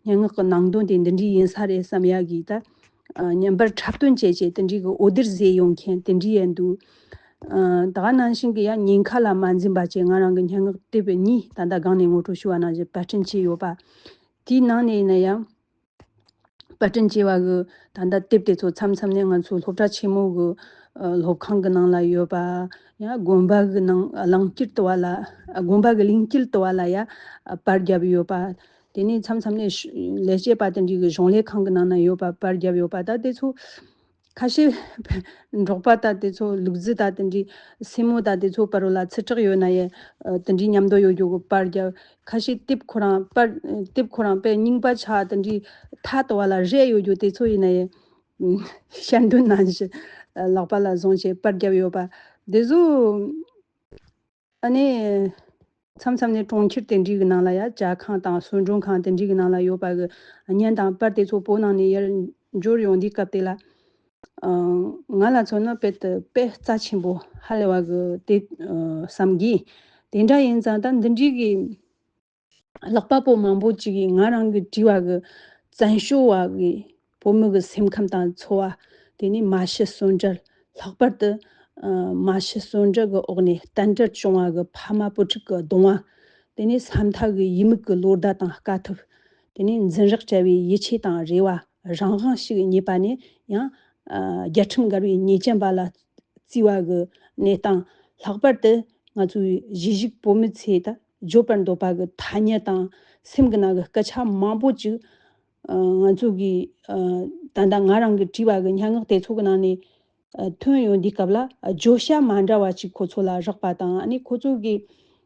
སྙན་ངག་གི་ནང་དོན་དེ་འདི་འདྲའི་ཡིན་ས་རེད་བསམ་ཡ་གི་ད་ཨ་བརྙན་པར་འཁྲབ་སྟོན་བྱས་བྱས་དེ་འདྲའི་གི་འོད་སྡེར་བཟོས་ཡོད་མཁན་དེ་འདྲའི་ཡང་འདུག་ཨ་ད་ག་ནང་བཞིན་གི་ཡ་ཉེན་ཁ་ལ་མ་འཛེམས་པ་བྱས་ང་རང་གི་སྙན་ངག་དེབ་གཉིས་ད་ལྟ་སྒང་ནས་ངོ་སྤྲོད་ཞུ་བ་ནང་བཞིན་པར་སྐྲུན་བྱས་ཡོད་པ། དེའི་ནང་ནས་ཡིན་ན་ཡང་། པར་སྐྲུན་བྱས་པ་གི་ད་ལྟ་དེབ་དེ་ཚོ་མཚམས་མཚམས་ནས་ང་ཚོ་སློབ་གྲྭ་ཆེན་མོ་གི་ཨ་སློབ་ཁང་གི་ནང་ལ་ཡོད་པ། ཡང་དགོན་པ་གི་ནང་གླིང་དཀྱིལ་དུ་བ་ལ་ཨ་དགོན་པ་གི་གླིང་དཀྱིལ་དུ་བ་ལ་ཡ་ཨ་པར་བརྒྱབ་ཡོད་པ། དེ་ནས་མཚམས་མཚམས་ནས་ཤ་ལས་བྱེད་པ་དེ་འདྲའི་གི་གཞུང་ལས་ཁང་གི་ནང་ན་ཡོད་པ་པར་བརྒྱབ་ཡོད་པ། ད་དེ་ཚོ་ཁ་ཤས་འབྲོག་པ་དང་དེ་ཚོ་ལུག་རྫི་དང་དེ་འདྲའི་སེན་མོ་དང་དེ་ཚོ་བར་ལ་ཚི་དྲེག་ཡོད་ན་ཡང་དེ་འདྲའི་མཉམ་དུ་ཡོད་རྒྱུ་གི་པར་རྒྱབ། ཁ་ཤས་དེབ་ཁོ་རང་པར་དེབ་ཁོ་རང་དཔེ་རྙིང་པ་ཆགས་དེ་འདྲའི་ཐ་དོ་བ་ལ་རས་ཡོད་རྒྱུ་དེ་ཚོ་ཡིན་ན་ཡང་ཤར་འདོན་ནང་བཞིན་ལག་པ་ལ་བཟུང་བྱས་པར་རྒྱབ་ཡོད་པ་དེ་ཚོ། ཨ་ནི། མཚམས་མཚམས་ནས་གྲོང་ཁྱེར་དེ་འདྲའི་གི་ནང་ལ་ཡ་ཇ་ཁང་དང་གསོལ་མགྲོན་ཁང་དེ་འདྲའི་གི་ནང་ལ་ཡོད་པ་གི་བརྙན་དང་པར་དེ་ཚོ་བོད་ནང་ནས་ཡར་འབྱོར་ཡོང་དུས་སྐབས་དེ་ལ། ཨ། ང་ལ་མཚོན་ན་དཔེ་དེ་དཔེ་རྩ་ཆེན་པོ་ཧ་ལས་པ་གི་དེ་ཨ་བསམ་གི། དེ་འདྲ་ཡིན་ཙང་ད་འདི་འདྲའི་གི་ལག་པ་པོ་མང་པོ་ཅིག་གིས་ང་རང་གི་བྲིས་པ་གི་བཙན་བྱོལ་བ་གི་བོད་མི་གི་སེམས་ཁམས་དང་འཚོ་བ། དེ་ནས་མ་ཤི་གསོན་བྲལ། ལྷག་པར་དུ་ཨ་མ་ཤི་གསོན་བྲལ་གི་འོག་ནས་གཏན་བྲལ་བྱུང་བ་གི་ཕ་མ་བུ་ཕྲུག་གི་གདུང་བ། དེ་ནས་ས་མཐའ་གི་ཡུལ་མི་གི་ལོ་ཟླ་དང་དཀའ་ཐུབ། དེ་ནས་འཛིན་རགས་བྲལ་བའི་ཡིད་ཆེས་དང་རེ་བ། རང་དབང་ཞིག་རྙེད་པ་ནས་ཡང་ཨ་རྒྱལ་ཁྲིམས་འགལ་བའི་ཉེས་ཅན་པ་ལ་བརྩི་བ་གི་གནས་སྟངས། ལྷག་པར་དུ་ང་ཚོའི་གཞིས་བཞུགས་བོད་མི་ཚོས་ད་བརྗོད་པར་འདོད་པ་གི་ཐ་སྙད་དང་སེམས་ཀྱི་ནང་གི་སྐད་ཆ་མང་པོ་ཅིག་ཨ་ང་ཚོ་གི་ཨ་ད་ལྟ་ང་རང་གི་བྲིས་པ་གི་སྙན་ངག་དེ་ཚོ་གི་ནང་ནས་ཨ་ཐོན་ཡོང་དུས་སྐབས་ལ་ཨ་བརྗོད་བྱ་མ་འདྲ་བ་ཅིག་ཁོ་ཚོ་ལ་རག་པ་དང་། ཨ་ནི་ཁོ་ཚོ་གི་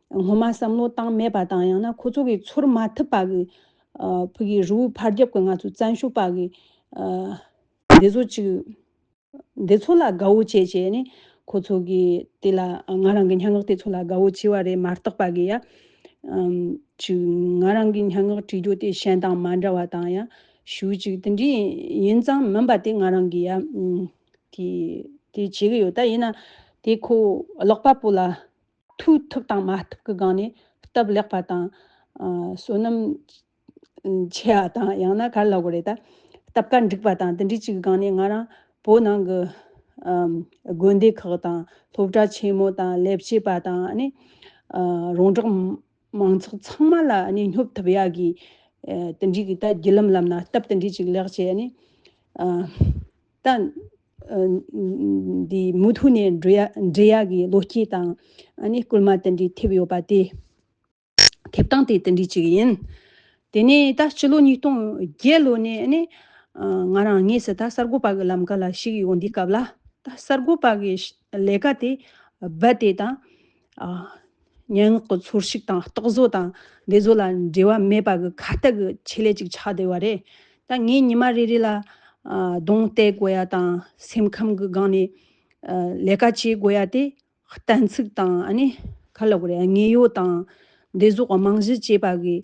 སྔོན་མ་བསམ་བློ་བཏང་མེད་པ་དང་། ཡང་ན་ཁོ་ཚོ་གི་ཚོར་མ་ཐུབ་པ་གི་ཨ་ཕ་གི་རི་བོ་ཕར་རྒྱབ་གི་ང་ཚོ་བཙན་བྱོལ་བ་གི་ཨ་འདི་ཚོ་ཅིག་འདི་ཚོ་ལ་དགའ་བོ་བྱས་བྱས་ནས་ཁོ་ཚོ་གིས་དེ་ལ་ང་རང་གི་སྙན་ངག་དེ་ཚོ་ལ་དགའ་བོ་བྱས་པ་རེད་མ་གཏོགས་པ་གི་ཡ། ཨམ་ཅིག་ང་རང་གི་སྙན་ངག་བྲིས་རྒྱུ་དེ་གཞན་དང་མ་འདྲ་བ་དང་། ཡ་ཞུ་ཅིག་དེ་འདྲའི་ཡིན་ཙང་མིན་པ་དེ་ང་རང་གི་ཡ་ཨམ་དེ་དེ་བྱེད་གི་ཡོད། ད་ཡིན་ན་དེ་ཁོ་ཀློག་པ་པོ་ལ་ཐུག་ཐུབ་དང་མ་ཐུབ་ཀྱི་སྒང་ནས་སྟབས་ལེགས་པ་དང་། ཨ་བསོད་ནམས་ཆེ་བ་དང་། ཡང་ན་ག་རེ་ལབ་དགོས་རེད། ད་སྟབས་ཀ་འགྲིག་པ་དང་། དེ་འདྲའི་ཅིག་གི་སྒང་ནས་ང་རང་བོད་ནང་གི་ཨམ་དགོན་སྡེ་ཁག་དང་། སློབ་གྲྭ་ཆེན་མོ་དང་། ལས་བྱེད་པ་དང་། ཨ་ནི་ཨ་རོང་བྲག་མང་ཚོགས་ཚང་མ་ལ་ཨ་ནི་སྙོབ་ཐུབ་ཡ་གི་ཨ་དེ་འདྲའི་གི་ད་བརྒྱུད་ལམ་ལབ་ན་སྟབས་དེ་འདྲའི་ཅིག་ལེགས་བྱས། ཨ་ནི་ཨ་ད་ཨ་འདི་མུ་མཐུད་ནས་འགྲོ་ཡ་འགྲོ་ཡ་གི་བློ་སྐྱེད་དང་། ཨ་ནི་སྐུལ་མ་དེ་འདྲའི་ཐེབས་ཡོད་པ་དེ། ཐེབས་སྟངས་དེ་དེ་འདྲའི་ཅིག་ཡིན། དེ་ནས་ད་སྤྱི་ལོ་ཉིས་སྟོང་བརྒྱད་ལོ་ནས་ཨ་ནི་ཨ་ང་རང་དངོས་སུ་ད་གསར་འགོད་པ་གི་ལམ་ཁ་ལ་ཞུགས་ཡོང་དུས་སྐབས་ལ། ད་གསར་འགོད་པ་གི་ལས་ཀ་དེ་རྦད་དེ་དང་ཨ་སྙན་ངག་གི་འཚོལ་ཞིབ་དང་རྟོག་བཟོ་དང་འདི་ཚོ་ལ་འབྲེལ་བ་མེད་པ་གི་ཁ་གཏད་གི་ཆེད་ལས་ཅིག་ཆགས་བསྡད་པ་རེད། ད་ངས་ཉི་མ་རེ་རེ་ལ་ཨ་གདོང་གཏད་དགོས་ཡ་དང་། སེམས་ཁམས་གི་སྒང་ནས་ཨ་ལས་ཀ་བྱེད་དགོས་ཡ་དེ། གཏན་ཚིགས་དང་། ཨ་ནི་ག་རེ་ལབ་དགོས་རེད། དངོས་ཡོད་དང་འདི་ཟོག་རྨང་གཞི་བྱས་པ་གི་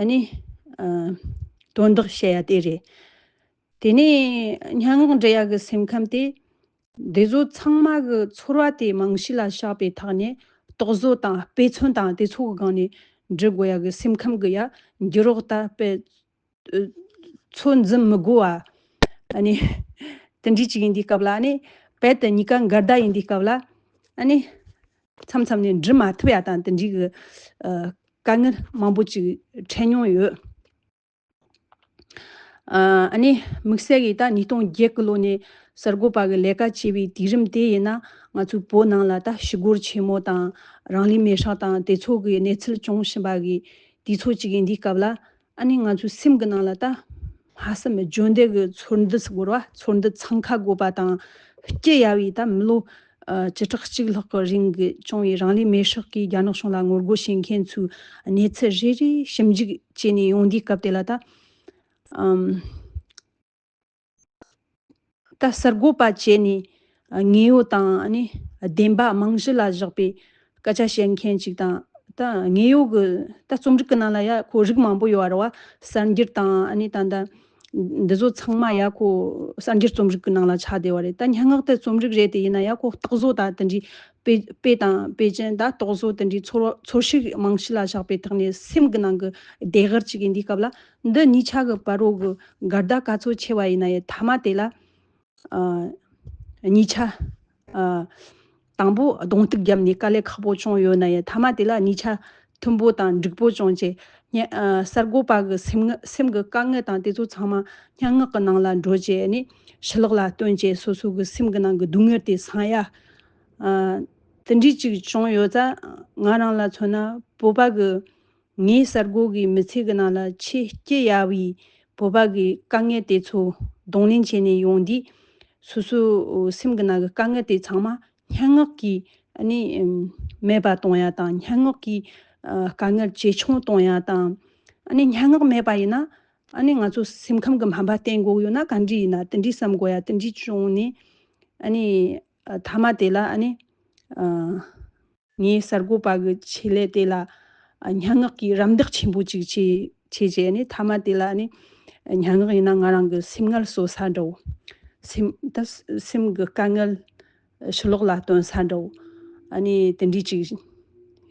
ཨ་ནི་ཨ་དོན་དག་བཤད་ཡ་དེ་རེད། དེ་ནས་སྙན་ངག་འབྲི་ཡ་གི་སེམས་ཁམས་དེ། འདི་ཟོ་ཚང་མ་གི་ཚོར་བ་དེ་རྨང་གཞི་ལ་བཞག་པའི་ཐོག་ནས་རྟོག་བཟོ་དང་དཔེ་མཚོན་དང་དེ་ཚོ་གི་སྒང་ནས་འབྲི་དགོས་ཡ་གི་སེམས་ཁམས་གི་ཡ་འགྱུར་བ་ད་དཔེ་ཚོད་འཛིན་མི་དགོས་པ། ཨ་ནི་དེ་འདྲའི་ཅིག་ཡིན་དུས་སྐབས་ལ། ཨ་ནི་རྦད་དེ་གཉིས་ཀ་འགལ་ཟླ་ཡིན་དུས་སྐབས་ལ། ཨ་ནི་མཚམས་མཚམས་ནས་འབྲི་མ་ཐུབ་ཡ་དང་དེ་འདྲའི་གི་ཨ་དཀའ་ངལ་མང་པོ་ཅིག་འཕྲད་མྱོང་ཡོད། ཨ་ཨ་ནི་དམིགས་བསལ་གྱིས་ད་ཉིས་སྟོང་བརྒྱད་གི་ལོ་ནས་གསར་འགོད་པ་གི་ལས་ཀ་བྱས་པའི་དུས་རིམ་དེ་ཡིན་ན། ང་ཚོའི་བོད་ནང་ལ་ད་ཞི་རྒོལ་ཆེན་མོ་དང་། རང་ལུས་མེར་སྲེག་དང་དེ་ཚོ་གི་གནས་ཚུལ་བྱུང་བཞིན་པ་གི་དུས་ཚོད་ཅིག་ཡིན་དུས་སྐབས་ལ། ཨ་ནི་ང་ཚོའི་སེམས་ཀྱི་ནང་ལ་ད་ཧ་སམ་བརྗོད་འདས་ཀྱི་ཚོར་འདུ་ཟེར་དགོས་རེད་བ། ཚོར་འདུ་འཚང་ཁ་དགོས་པ་དང་། སྐྱི་གཡའ་བའི་ད་མི་ལོ་ཨ་བཅུ་ཕྲག་གཅིག་ལྷག་གི་རིང་གི་བྱུང་བའི་རང་ལུས་མེར་སྲེག་གིས་རྒྱ་ནག་གཞུང་ལ་ངོ་རྒོལ་བྱེད་མཁན་ཚོའི་གནས་ཚུལ་རེ་རེ་ཞིབ་འཇུག་བྱས་ནས་ཡོང་དུས་སྐབས་དེ་ལ། ད་ཨམ། ད་གསར་འགོད་པ་བྱས་ནས་དངོས་ཡོད་དང་། ཨ་ནི་བདེན་པ་རྨང་གཞི་ལ་བཞག་པའི་སྐད་ཆ་བཤད་མཁན་ཅིག་དང་། ད་དངོས་ཡོད་ཀྱི་ད་རྩོམ་རིག་གི་ནང་ལ་ཡ་ཁོ་རིགས་མང་པོ་ཡོད་རེད་བ། གསར་འགྱུར་དང་། ཨ་ནི་ད་ད་འདི་ཚོ་ཚང་མ་ཡ་ཁོ་གསར་འགྱུར་རྩོམ་རིག་གི་ནང་ལ་ཆགས་བསྡད་པ་རེད། ད་སྙན་ངག་དེ་རྩོམ་རིག་རེད་དེ། ཡིན་ན་ཡ་ཁོ་རྟོག་བཟོ་དང་དེ་འདྲའི་དཔེ་དཔེ་དང་དཔེ་ཅན་དང་རྟོག་བཟོ་དེ་འདྲའི་ཚོར་ཚོར་ཤུགས་རྨང་གཞི་ལ་བཞག་པའི་ཐོག་ནས་སེམས་ཀྱི་ནང་གི་བདེ་གར་ཅིག་ཡིན་དུས་སྐབས་ལ། འདི་གཉིས་ཆ་གི་བར་རོ་གི་འགལ་ཟླ་ག་ཚོད་ཆེ་བ་ཡིན་ན་ཡང་། མཐའ་མ་དེ་ལ་ཨ་གཉིས་ཆ་ཨ་དང་པོ་གདོང་གཏུག་བརྒྱབ་ནས་དཀའ་ལས་ཁག་པོ་བྱུང་ཡོད་ན་ཡང་། མཐའ་མ་དེ་ལ་གཉིས་ཆ་མཐུན་པོ་དང་འགྲིག་པོ་བྱུང་བྱས། ཉ་ཨ་གསར་འགོད་པ་གི་སེམས་ངལ་སེམས་ཀྱི་དཀའ་ངལ་དང་དེ་ཚོ་ཚང་མ་སྙན་ངག་གི་ནང་ལ་འགྲོ་བྱས་ནས་ཕྱི་ལོགས་ལ་སྟོན་བྱས། སོ་སོ་གི་སེམས་ཀྱི་ནང་གི་སྡུག་བསྔལ་དེ་སངས་ཡ། ཨ་དེ་འདྲའི་ཅིག་བྱུང་ཡོད་ཙང་། ང་རང་ལ་མཚོན་ན་བོད་པ་གི་ངའི་གསར་འགོད་ཀྱི་མི་ཚེ་གི་ནང་ལ་ཆེས་སྐྱི་གཡའ་བའི་བོད་པ་གི་དཀའ་ངལ་དེ་ཚོ་གདོང་ལེན་བྱས་ནས་ཡོང་དུས། སོ་སོའི་སེམས་ཀྱི་ནང་གི་དཀའ་ངལ་དེ་ཚང་མ་སྙན་ངག་གིས་ཨ་ནི་ཨམ་མེད་པ་གཏོང་ཡ་དང་། སྙན་ངག་གིས་ཨ་དཀའ་ངལ་ཇེ་ཆུང་གཏོང་ཡ་དང་། ཨ་ནི་སྙན་ངག་མེད་པ་ཡིན་ན། ཨ་ནི་ང་ཚོ་སེམས་ཁམས་ཀྱི་སྨན་པ་བསྟེན་དགོས་ཡོད་ན་ག་འདྲ་ཡིན་ན། དེ་འདྲའི་བསམ་དགོས་ཡ་དེ་འདྲའི་བྱུང་ནས། ཨ་ནི་ཨ་མཐའ་མ་དེ་ལ་ཨ་ནི་ཨ་ངའི་གསར་འགོད་པ་གི་ཆེད་ལས་དེ་ལ་ཨ་སྙན་ངག་གི་རམ་འདེགས་ཆེན་པོ་ཅིག་བྱས་བྱས་བྱས་ནས། མཐའ་མ་དེ་ལ་ཨ་ནི་སྙན་ངག་ཡིན་ན་ང་རང་གི་སེམས་ངལ་གསོ་ས་འདྲ་བོ། སེམས་ད་སེམས་ཀྱི་དཀའ་ངལ་ཕྱི་ལོགས་ལ་སྟོན་ས་འདྲ་བོ། ཨ་ནི་དེ་འདྲའི་ཅིག་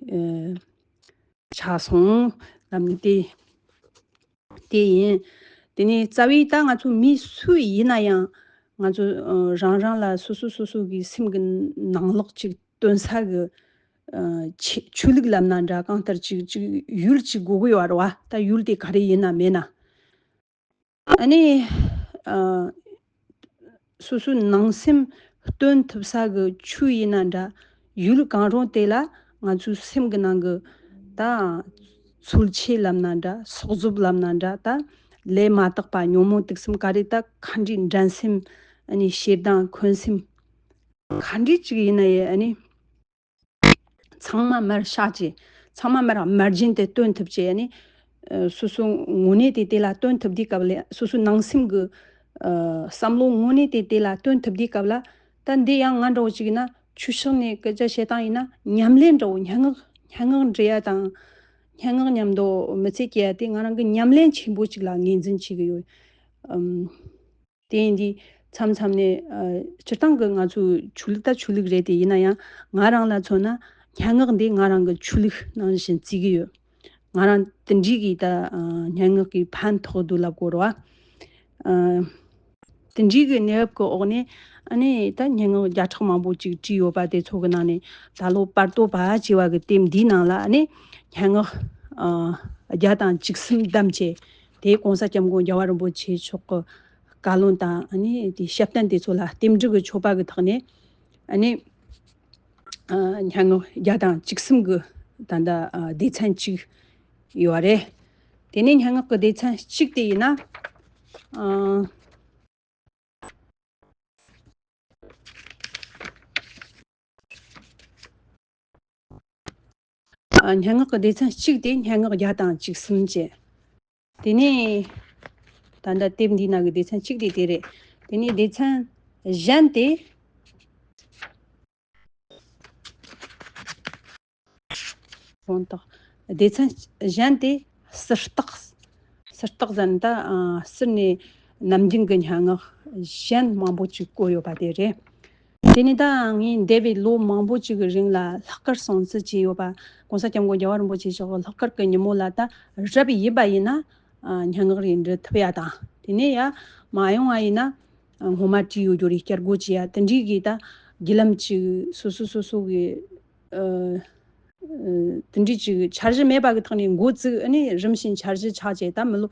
ཨ་ཆགས་སོང་ལབ་ནི་དེ། དེ་ཡིན། དེ་ནས་རྩ་བའི་ད་ང་ཚོ་མི་སུ་ཡིན་ན་ཡང་ང་ཚོ་ཨ་རང་རང་ལ་སོ་སོ་སོ་སོ་གི་སེམས་ཀྱི་ནང་ལོགས་ཅིག་སྟོན་ས་གི་ཨ་ཆོས་ཆོས་ལུགས་ལབ་ན་འདྲ། གང་ལྟར་ཅིག་ཅིག་ཡུལ་ཅིག་དགོས་ཀྱི་ཡོད་རེད་བ། ད་ཡུལ་དེ་ག་རེ་ཡིན་ན་མེད་ན། ཨ་ནི་ཨ་སོ་སོའི་ནང་སེམས་སྟོན་ཐུབ་ས་གི་ཆོས་ཡིན་ན་འདྲ། ཡུལ་གང་རུང་དེ་ལ་ང་ཚོའི་སེམས་ཀྱི་ནང་གི་ད་ཚོལ་ཆས་ལབ་ན་འདྲ། སོག་རྫོབ་ལབ་ན་འདྲ། ད་ལས་མ་དག་པ་ཉོན་མོངས་དུག་གསུམ་ག་རེ་ད་ག་འདྲའི་འགྲན་སེམས། ཨ་ནི་ཞེ་སྡང་འཁོན་སེམས་ག་འདྲའི་ཅིག་ཡིན་ན་ཡང་། ཨ་ནི་ཚང་མ་མར་བཤགས་བྱས། ཚང་མ་མར་མར་རྒྱན་དེ་སྟོན་ཐུབ་བྱས། ཨ་ནི་ཨ་སོ་སོའི་དངོས་གནས་དེ་དེ་ལ་སྟོན་ཐུབ་དུས་སྐབས་ལ། སོ་སོའི་ནང་སེམས་ཀྱི་ཨ་བསམ་བློ་དངོས་གནས་དེ་དེ་ལ་སྟོན་ཐུབ་དུས་སྐབས་ལ། ད་འདི་ཡང་ང་འདྲ་བོ་ཅིག་ཡིན་ན་ཆོས་ཕྱོགས་ནས་སྐད་ཆ་བཤད་སྟངས་ཡིན་ན་ཉམས་ལེན་འདྲ་བོ། སྙན་ངག་སྙན་ངག་འབྲི་ཡ་དང་། སྙན་ངག་མཉམ་དུ་མི་ཚེ་སྐྱེལ་ཡ་དེ་ང་རང་གི་ཉམས་ལེན་ཆེན་པོ་ཅིག་ལ་ངོས་འཛིན་བྱེད་ཀྱི་ཡོད། ཨམ། དེ་ཡིན་དུས་མཚམས་མཚམས་ནས་ཨ་སྤྱིར་བཏང་གི་ང་ཚོའི་ཆོས་ལུགས་ད་ཆོས་ལུགས་རེད་དེ། ཡིན་ན་ཡང་ང་རང་ལ་མཚོན་ན་སྙན་ངག་འདི་ང་རང་གི་ཆོས་ལུགས་ནང་བཞིན་བརྩི་གི་ཡོད། ང་རང་དེ་འདྲའི་གི་ད་ཨ་སྙན་ངག་གི་ཕན་ཐོགས་འདུག་ལབ་དགོས་རེད་བ། ཨ་དེ་འདྲའི་གི་གནས་བབ་ཀྱི་འོག་ནས། ཨ་ནི་ད་སྙན་ངག་བརྒྱ་ཕྲག་མང་པོ་ཅིག་བྲིས་ཡོད་པ་དེ་ཚོ་གི་ནང་ནས་ད་ལོ་བར་དོ་བ་ཅེས་པ་གི་དེབ་འདིའི་ནང་ལ། ཨ་ནི་སྙན་ངག་ཨ་བརྒྱ་དང་བཅུ་གསུམ་བདམས་བྱས། དེ་༸གོང་ས་༸སྐྱབས་མགོན་རྒྱལ་བ་རིན་པོ་ཆེ་མཆོག་གི་བཀའ་བློན་དང་། ཨ་ནི་དེ་ཞབས་བརྟན་དེ་ཚོ་ལ་རྟེན་འབྲེལ་གྱི་མཆོད་པ་གི་ཐོག་ནས། ཨ་ནི་ཨ་སྙན་ངག་བརྒྱ་དང་བཅུ་གསུམ་གི་ད་ལྟ་ཨ་སྡེ་ཚན་གཅིག་ཡོད་རེད། དེ་ནས་སྙན་ངག་གི་སྡེ་ཚན་གཅིག་དེ་ཡིན་ན། ཨ་ཨ་སྙན་ངག་གི་སྡེ་ཚན་གཅིག་དེ་སྙན་ངག་བརྒྱ་དང་བཅུ་གསུམ་བཅས། དེ་ནས་ད་ལྟ་དེབ་འདིའི་ནང་གི་སྡེ་ཚན་གཅིག་དེ་དེ་རེད། དེ་ནས་སྡེ་ཚན་གཞན་དེ། དགོངས་དག་སྡེ་ཚན་གཞན་དེ་ཟུར་བརྟག་ཟུར་བརྟག་ཟེར་ན་ད་ཨ་ཟུར་ནས་ནམ་རྒྱུན་གྱི་སྙན་ངག་གཞན་མང་པོ་ཅིག་བཀོད་ཡོད་པ་དེ་རེད། དེ་ནས་ད་ངས་འདས་པའི་ལོ་མང་པོ་ཅིག་གི་རིང་ལ་ལྷག་དཀར་སྲུང་བརྩི་བྱས་ཡོད་པ། ༸གོང་ས་༸སྐྱབས་མགོན་རྒྱལ་བ་རིན་པོ་ཆེ་མཆོག་གི་ལྷག་དཀར་གྱི་ཉིན་མོ་ལ་ད་རབ་ཡིན་པ་ཡིན་ན་ཨ་སྙན་ངག་རེ་འབྲི་ཐུབ་ཡ་དང་། དེ་ནས་ཡ་མ་ཡོང་བ་ཡིན་ན་ཨ་སྔོན་མ་བྲིས་ཡོད་རྒྱུ་རེ་བསྐྱར་བགོ་བྱེད་ཡ། དེ་འདྲའི་གི་ད་བརྒྱུད་ལམ་ཅིག་སོ་སོ་སོ་སོ་གི་ཨ་ཨ་དེ་འདྲའི་ཅིག་འཆར་གཞི་མེད་པ་གི་ཐོག་ནས་འགོ་བཙུགས། ཨ་ནི་རིམ་བཞིན་འཆར་གཞི་ཆགས་བྱས་ད་མི་ལོ་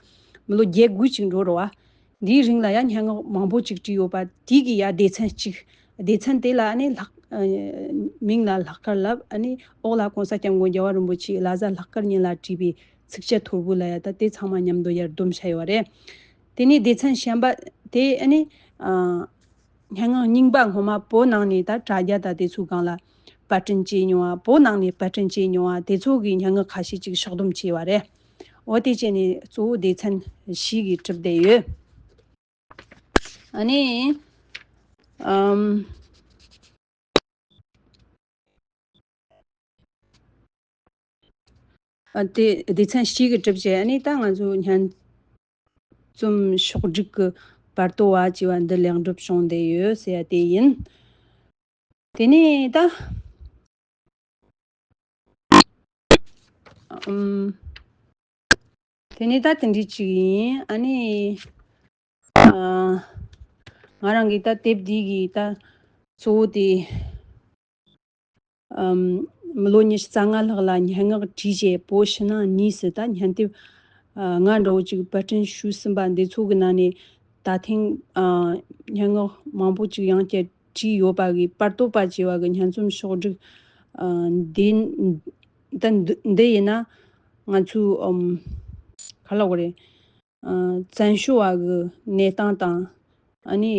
མི་ལོ་བརྒྱད་དགུ་ཅིག་འགྲོ་རེད་བ། འདིའི་རིང་ལ་ཡང་སྙན་ངག་མང་པོ་ཅིག་བྲིས་ཡོད་པ། དེའི་གི་ཡ་སྡེ་ཚན་གཅིག་སྡེ་ཚན་དེ་ལ་ཨ་ནི་ལྷག་ཨ་མིང་ལ་ལྷག་དཀར་ལབ། ཨ་ནི་འོག་ལ་༸གོང་ས་༸སྐྱབས་མགོན་རྒྱལ་བ་རིན་པོ་ཆེའི་བླ་གཟའ་ལྷག་དཀར་ཉིན་ལ་བྲིས་པའི་ཚིགས་བཅད་ཐོར་བུ་ལ་ཡ་ད་དེ་ཚང་མ་མཉམ་དུ་ཡར་བསྡོམས་བྱས་ཡོད་རེད། དེ་ནས་སྡེ་ཚན་གཞན་པ་དེ་ཨ་ནི་ཨ་སྙན་ངག་རྙིང་པ་སྔོན་མ་བོད་ནང་ནས་ད་དྲ་རྒྱ་དང་དེ་ཚོའི་སྒང་ལ་པར་སྐྲུན་བྱས་མྱོང་བ། བོད་ནང་ནས་པར་སྐྲུན་བྱས་མྱོང་བ་དེ་ཚོ་གི་སྙན་ངག་ཁ་ཤས་ཅིག་ཕྱོགས་བསྡོམས་བྱས་པ་རེད། འོ་དེ་བྱས་ནས་གཙོ་བོ་སྡེ་ཚན་བཞི་གིས་གྲུབ་བསྡད་ཡོད། ཨ་ནི། ཨམ། ཨ་དེ་སྡེ་ཚན་བཞི་གིས་གྲུབ་བྱས། ཨ་ནི་ད་ང་ཚོ་སྙན་རྩོམ་ཕྱོགས་སྒྲིག་གི་བར་དོ་བ་ཅེས་པ་འདི་ལེགས་འགྲུབ་བྱུང་བསྡད་ཡོད་ཟེར་ཡ་དེ་ཡིན། དེ་ནས་ད། ཨམ། དེ་ནས་ད་དེ་འདྲ་ཅིག་ཡིན། ཨ་ནི། ཨ། ང་རང་གི་ད་དེབ་འདི་གི་ད་གཙོ་བོ་དེ། ཨམ། མི་ལོ་ཉི་ཤུ་རྩ་ལྔ་ལྷག་ལ་སྙན་ངག་བྲིས་བྱས། བོད་ཕྱི་ནང་གཉིས་སུ་ད་སྙན་དེབ་ཨ་ལྔ་འདྲ་བོ་ཅིག་པར་སྐྲུན་ཞུས་ཟིན་པ་འདི་ཚོ་གི་ནང་ནས། ད་ཐེངས་ཨ་སྙན་ངག་མང་པོ་ཅིག་ཡང་བསྐྱར་བྲིས་ཡོད་པ་གི་བར་དོ་བ་ཅེས་པ་གི་སྙན་རྩོམ་ཕྱོགས་སྒྲིག་ཨ་འདི་ད་འདི་འདི་ཡིན་ན་ང་ཚོའི་ཨམ་ག་ལབ་དགོས་རེད། ཨ་བཙན་བྱོལ་བ་གི་གནས་སྟངས་དང་། ཨ་ནི་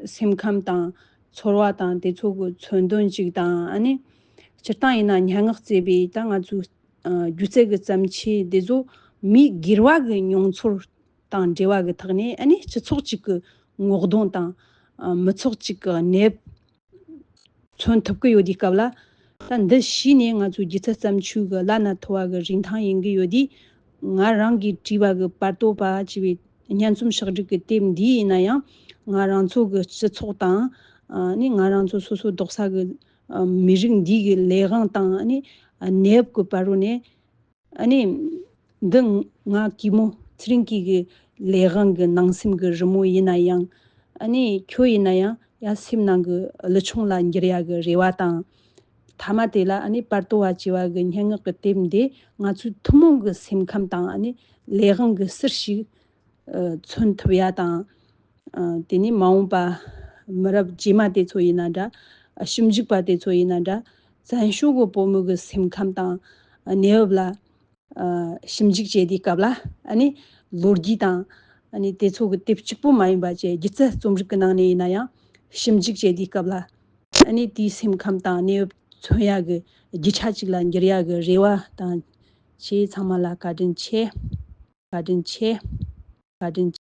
སེམས་ཁམས་དང་ཚོར་བ་དང་དེ་ཚོ་གི་མཚོན་དོན་ཅིག་དང་། ཨ་ནི་སྤྱིར་བཏང་ཡིན་ན་སྙན་ངག་ཅེས་པའི་ད་ང་ཚོའི་ཨ་སྒྱུ་རྩལ་གི་བརྩམས་ཆོས་འདི་ཚོ་མིའི་སྒེར་བ་གི་མྱོང་ཚོར་དང་འབྲེལ་བ་གི་ཐོག་ནས། ཨ་ནི་སྤྱི་ཚོགས་གཅིག་གི་ངོ་གདོང་དང་ཨ་མི་ཚོགས་གཅིག་གི་གནས་བབ་མཚོན་ཐུབ་ཀྱི་ཡོད་དུས་སྐབས་ལ། ད་འདི་ཤེས་ནས་ང་ཚོའི་སྒྱུ་རྩལ་བརྩམས་ཆོས་ཀྱི་བླ་ན་མཐོ་བ་གི་རིན་ཐང་ཡིན་གྱི་ཡོད་དུས། ང་རང་གིས་བྲིས་པ་གི་བར་དོ་བ་ཅེས་པའི་སྙན་རྩོམ་ཕྱོགས་སྒྲིག་གི་དེབ་འདི་ཡིན་ན་ཡང་། ང་རང་ཚོ་གི་སྤྱི་ཚོགས་དང་ཨ་ནི་ང་རང་ཚོ་སོ་སོ་རྡོག་ས་གི་ཨ་མི་རིགས་འདི་གི་ལས་དབང་དང་ཨ་ནི་ཨ་གནས་བབ་གི་བར་རུ་ནས། ཨ་ནི། འདི་ང་གུས་མོ་ཚེ་རིང་སྐྱིད་ཀྱི་ལས་དབང་གི་ནང་སེམས་ཀྱི་རི་མོ་ཡིན་ན་ཡང་། ཨ་ནི་ཁྱོད་ཡིན་ན་ཡང་ཡ་སེམས་ནང་གི་ཀླུ་ཆུང་ལ་འགྱུར་ཡ་གི་རེ་བ་དང་། མཐའ་མ་དེ་ལ་ཨ་ནི་པར་ཏོ་བ་བཅས་པ་གི་སྙན་ངག་གི་དེབ་འདི་ང་ཚོའི་ཐུན་མོང་གི་སེམས་ཁམས་དང་ཨ་ནི་ལས་དབང་གི་ཟུར་ཞིག་ཨ་མཚོན་ཐུབ་ཡ་དང་། ཨ་དེ་ནས་མ་འོངས་པ་མི་རབས་རྗེས་མ་དེ་ཚོ་ཡིན་ན་འདྲ། ཨ་ཞིབ་འཇུག་པ་དེ་ཚོ་ཡིན་ན་འདྲ། བཙན་བྱོལ་གི་བུ་མོ་གི་སེམས་ཁམས་དང་ཨ་གནས་བབ་ལ། ཨ་ཞིབ་འཇུག་བྱེད་དུས་སྐབས་ལ་ཨ་ནི་ལོ་རྒྱུས་དང་ཨ་ནི་དེ་ཚོ་གི་དེབ་གཅིག་པོ་མ་ཡིན་པ་བཅས་སྒྱུ་རྩལ་རྩོམ་རིག་གི་ནང་ནས་ཡིན་ན་ཡང་ཞིབ་འཇུག་བྱེད་དུས་སྐབས་ལ་ཨ་ནི་དེའི་སེམས་ཁམས་དང་གནས་བབ་མཚོན་ཡག་གི་རྒྱུ་ཆ་ཅིག་ལ་འགྱུར་ཡག་གི་རེ་བ་དང་། ཁྱེད་ཚང་མ་ལ་བཀའ་དྲིན་ཆེ། བཀའ་དྲིན་ཆེ། བཀའ་དྲིན་ཆེ།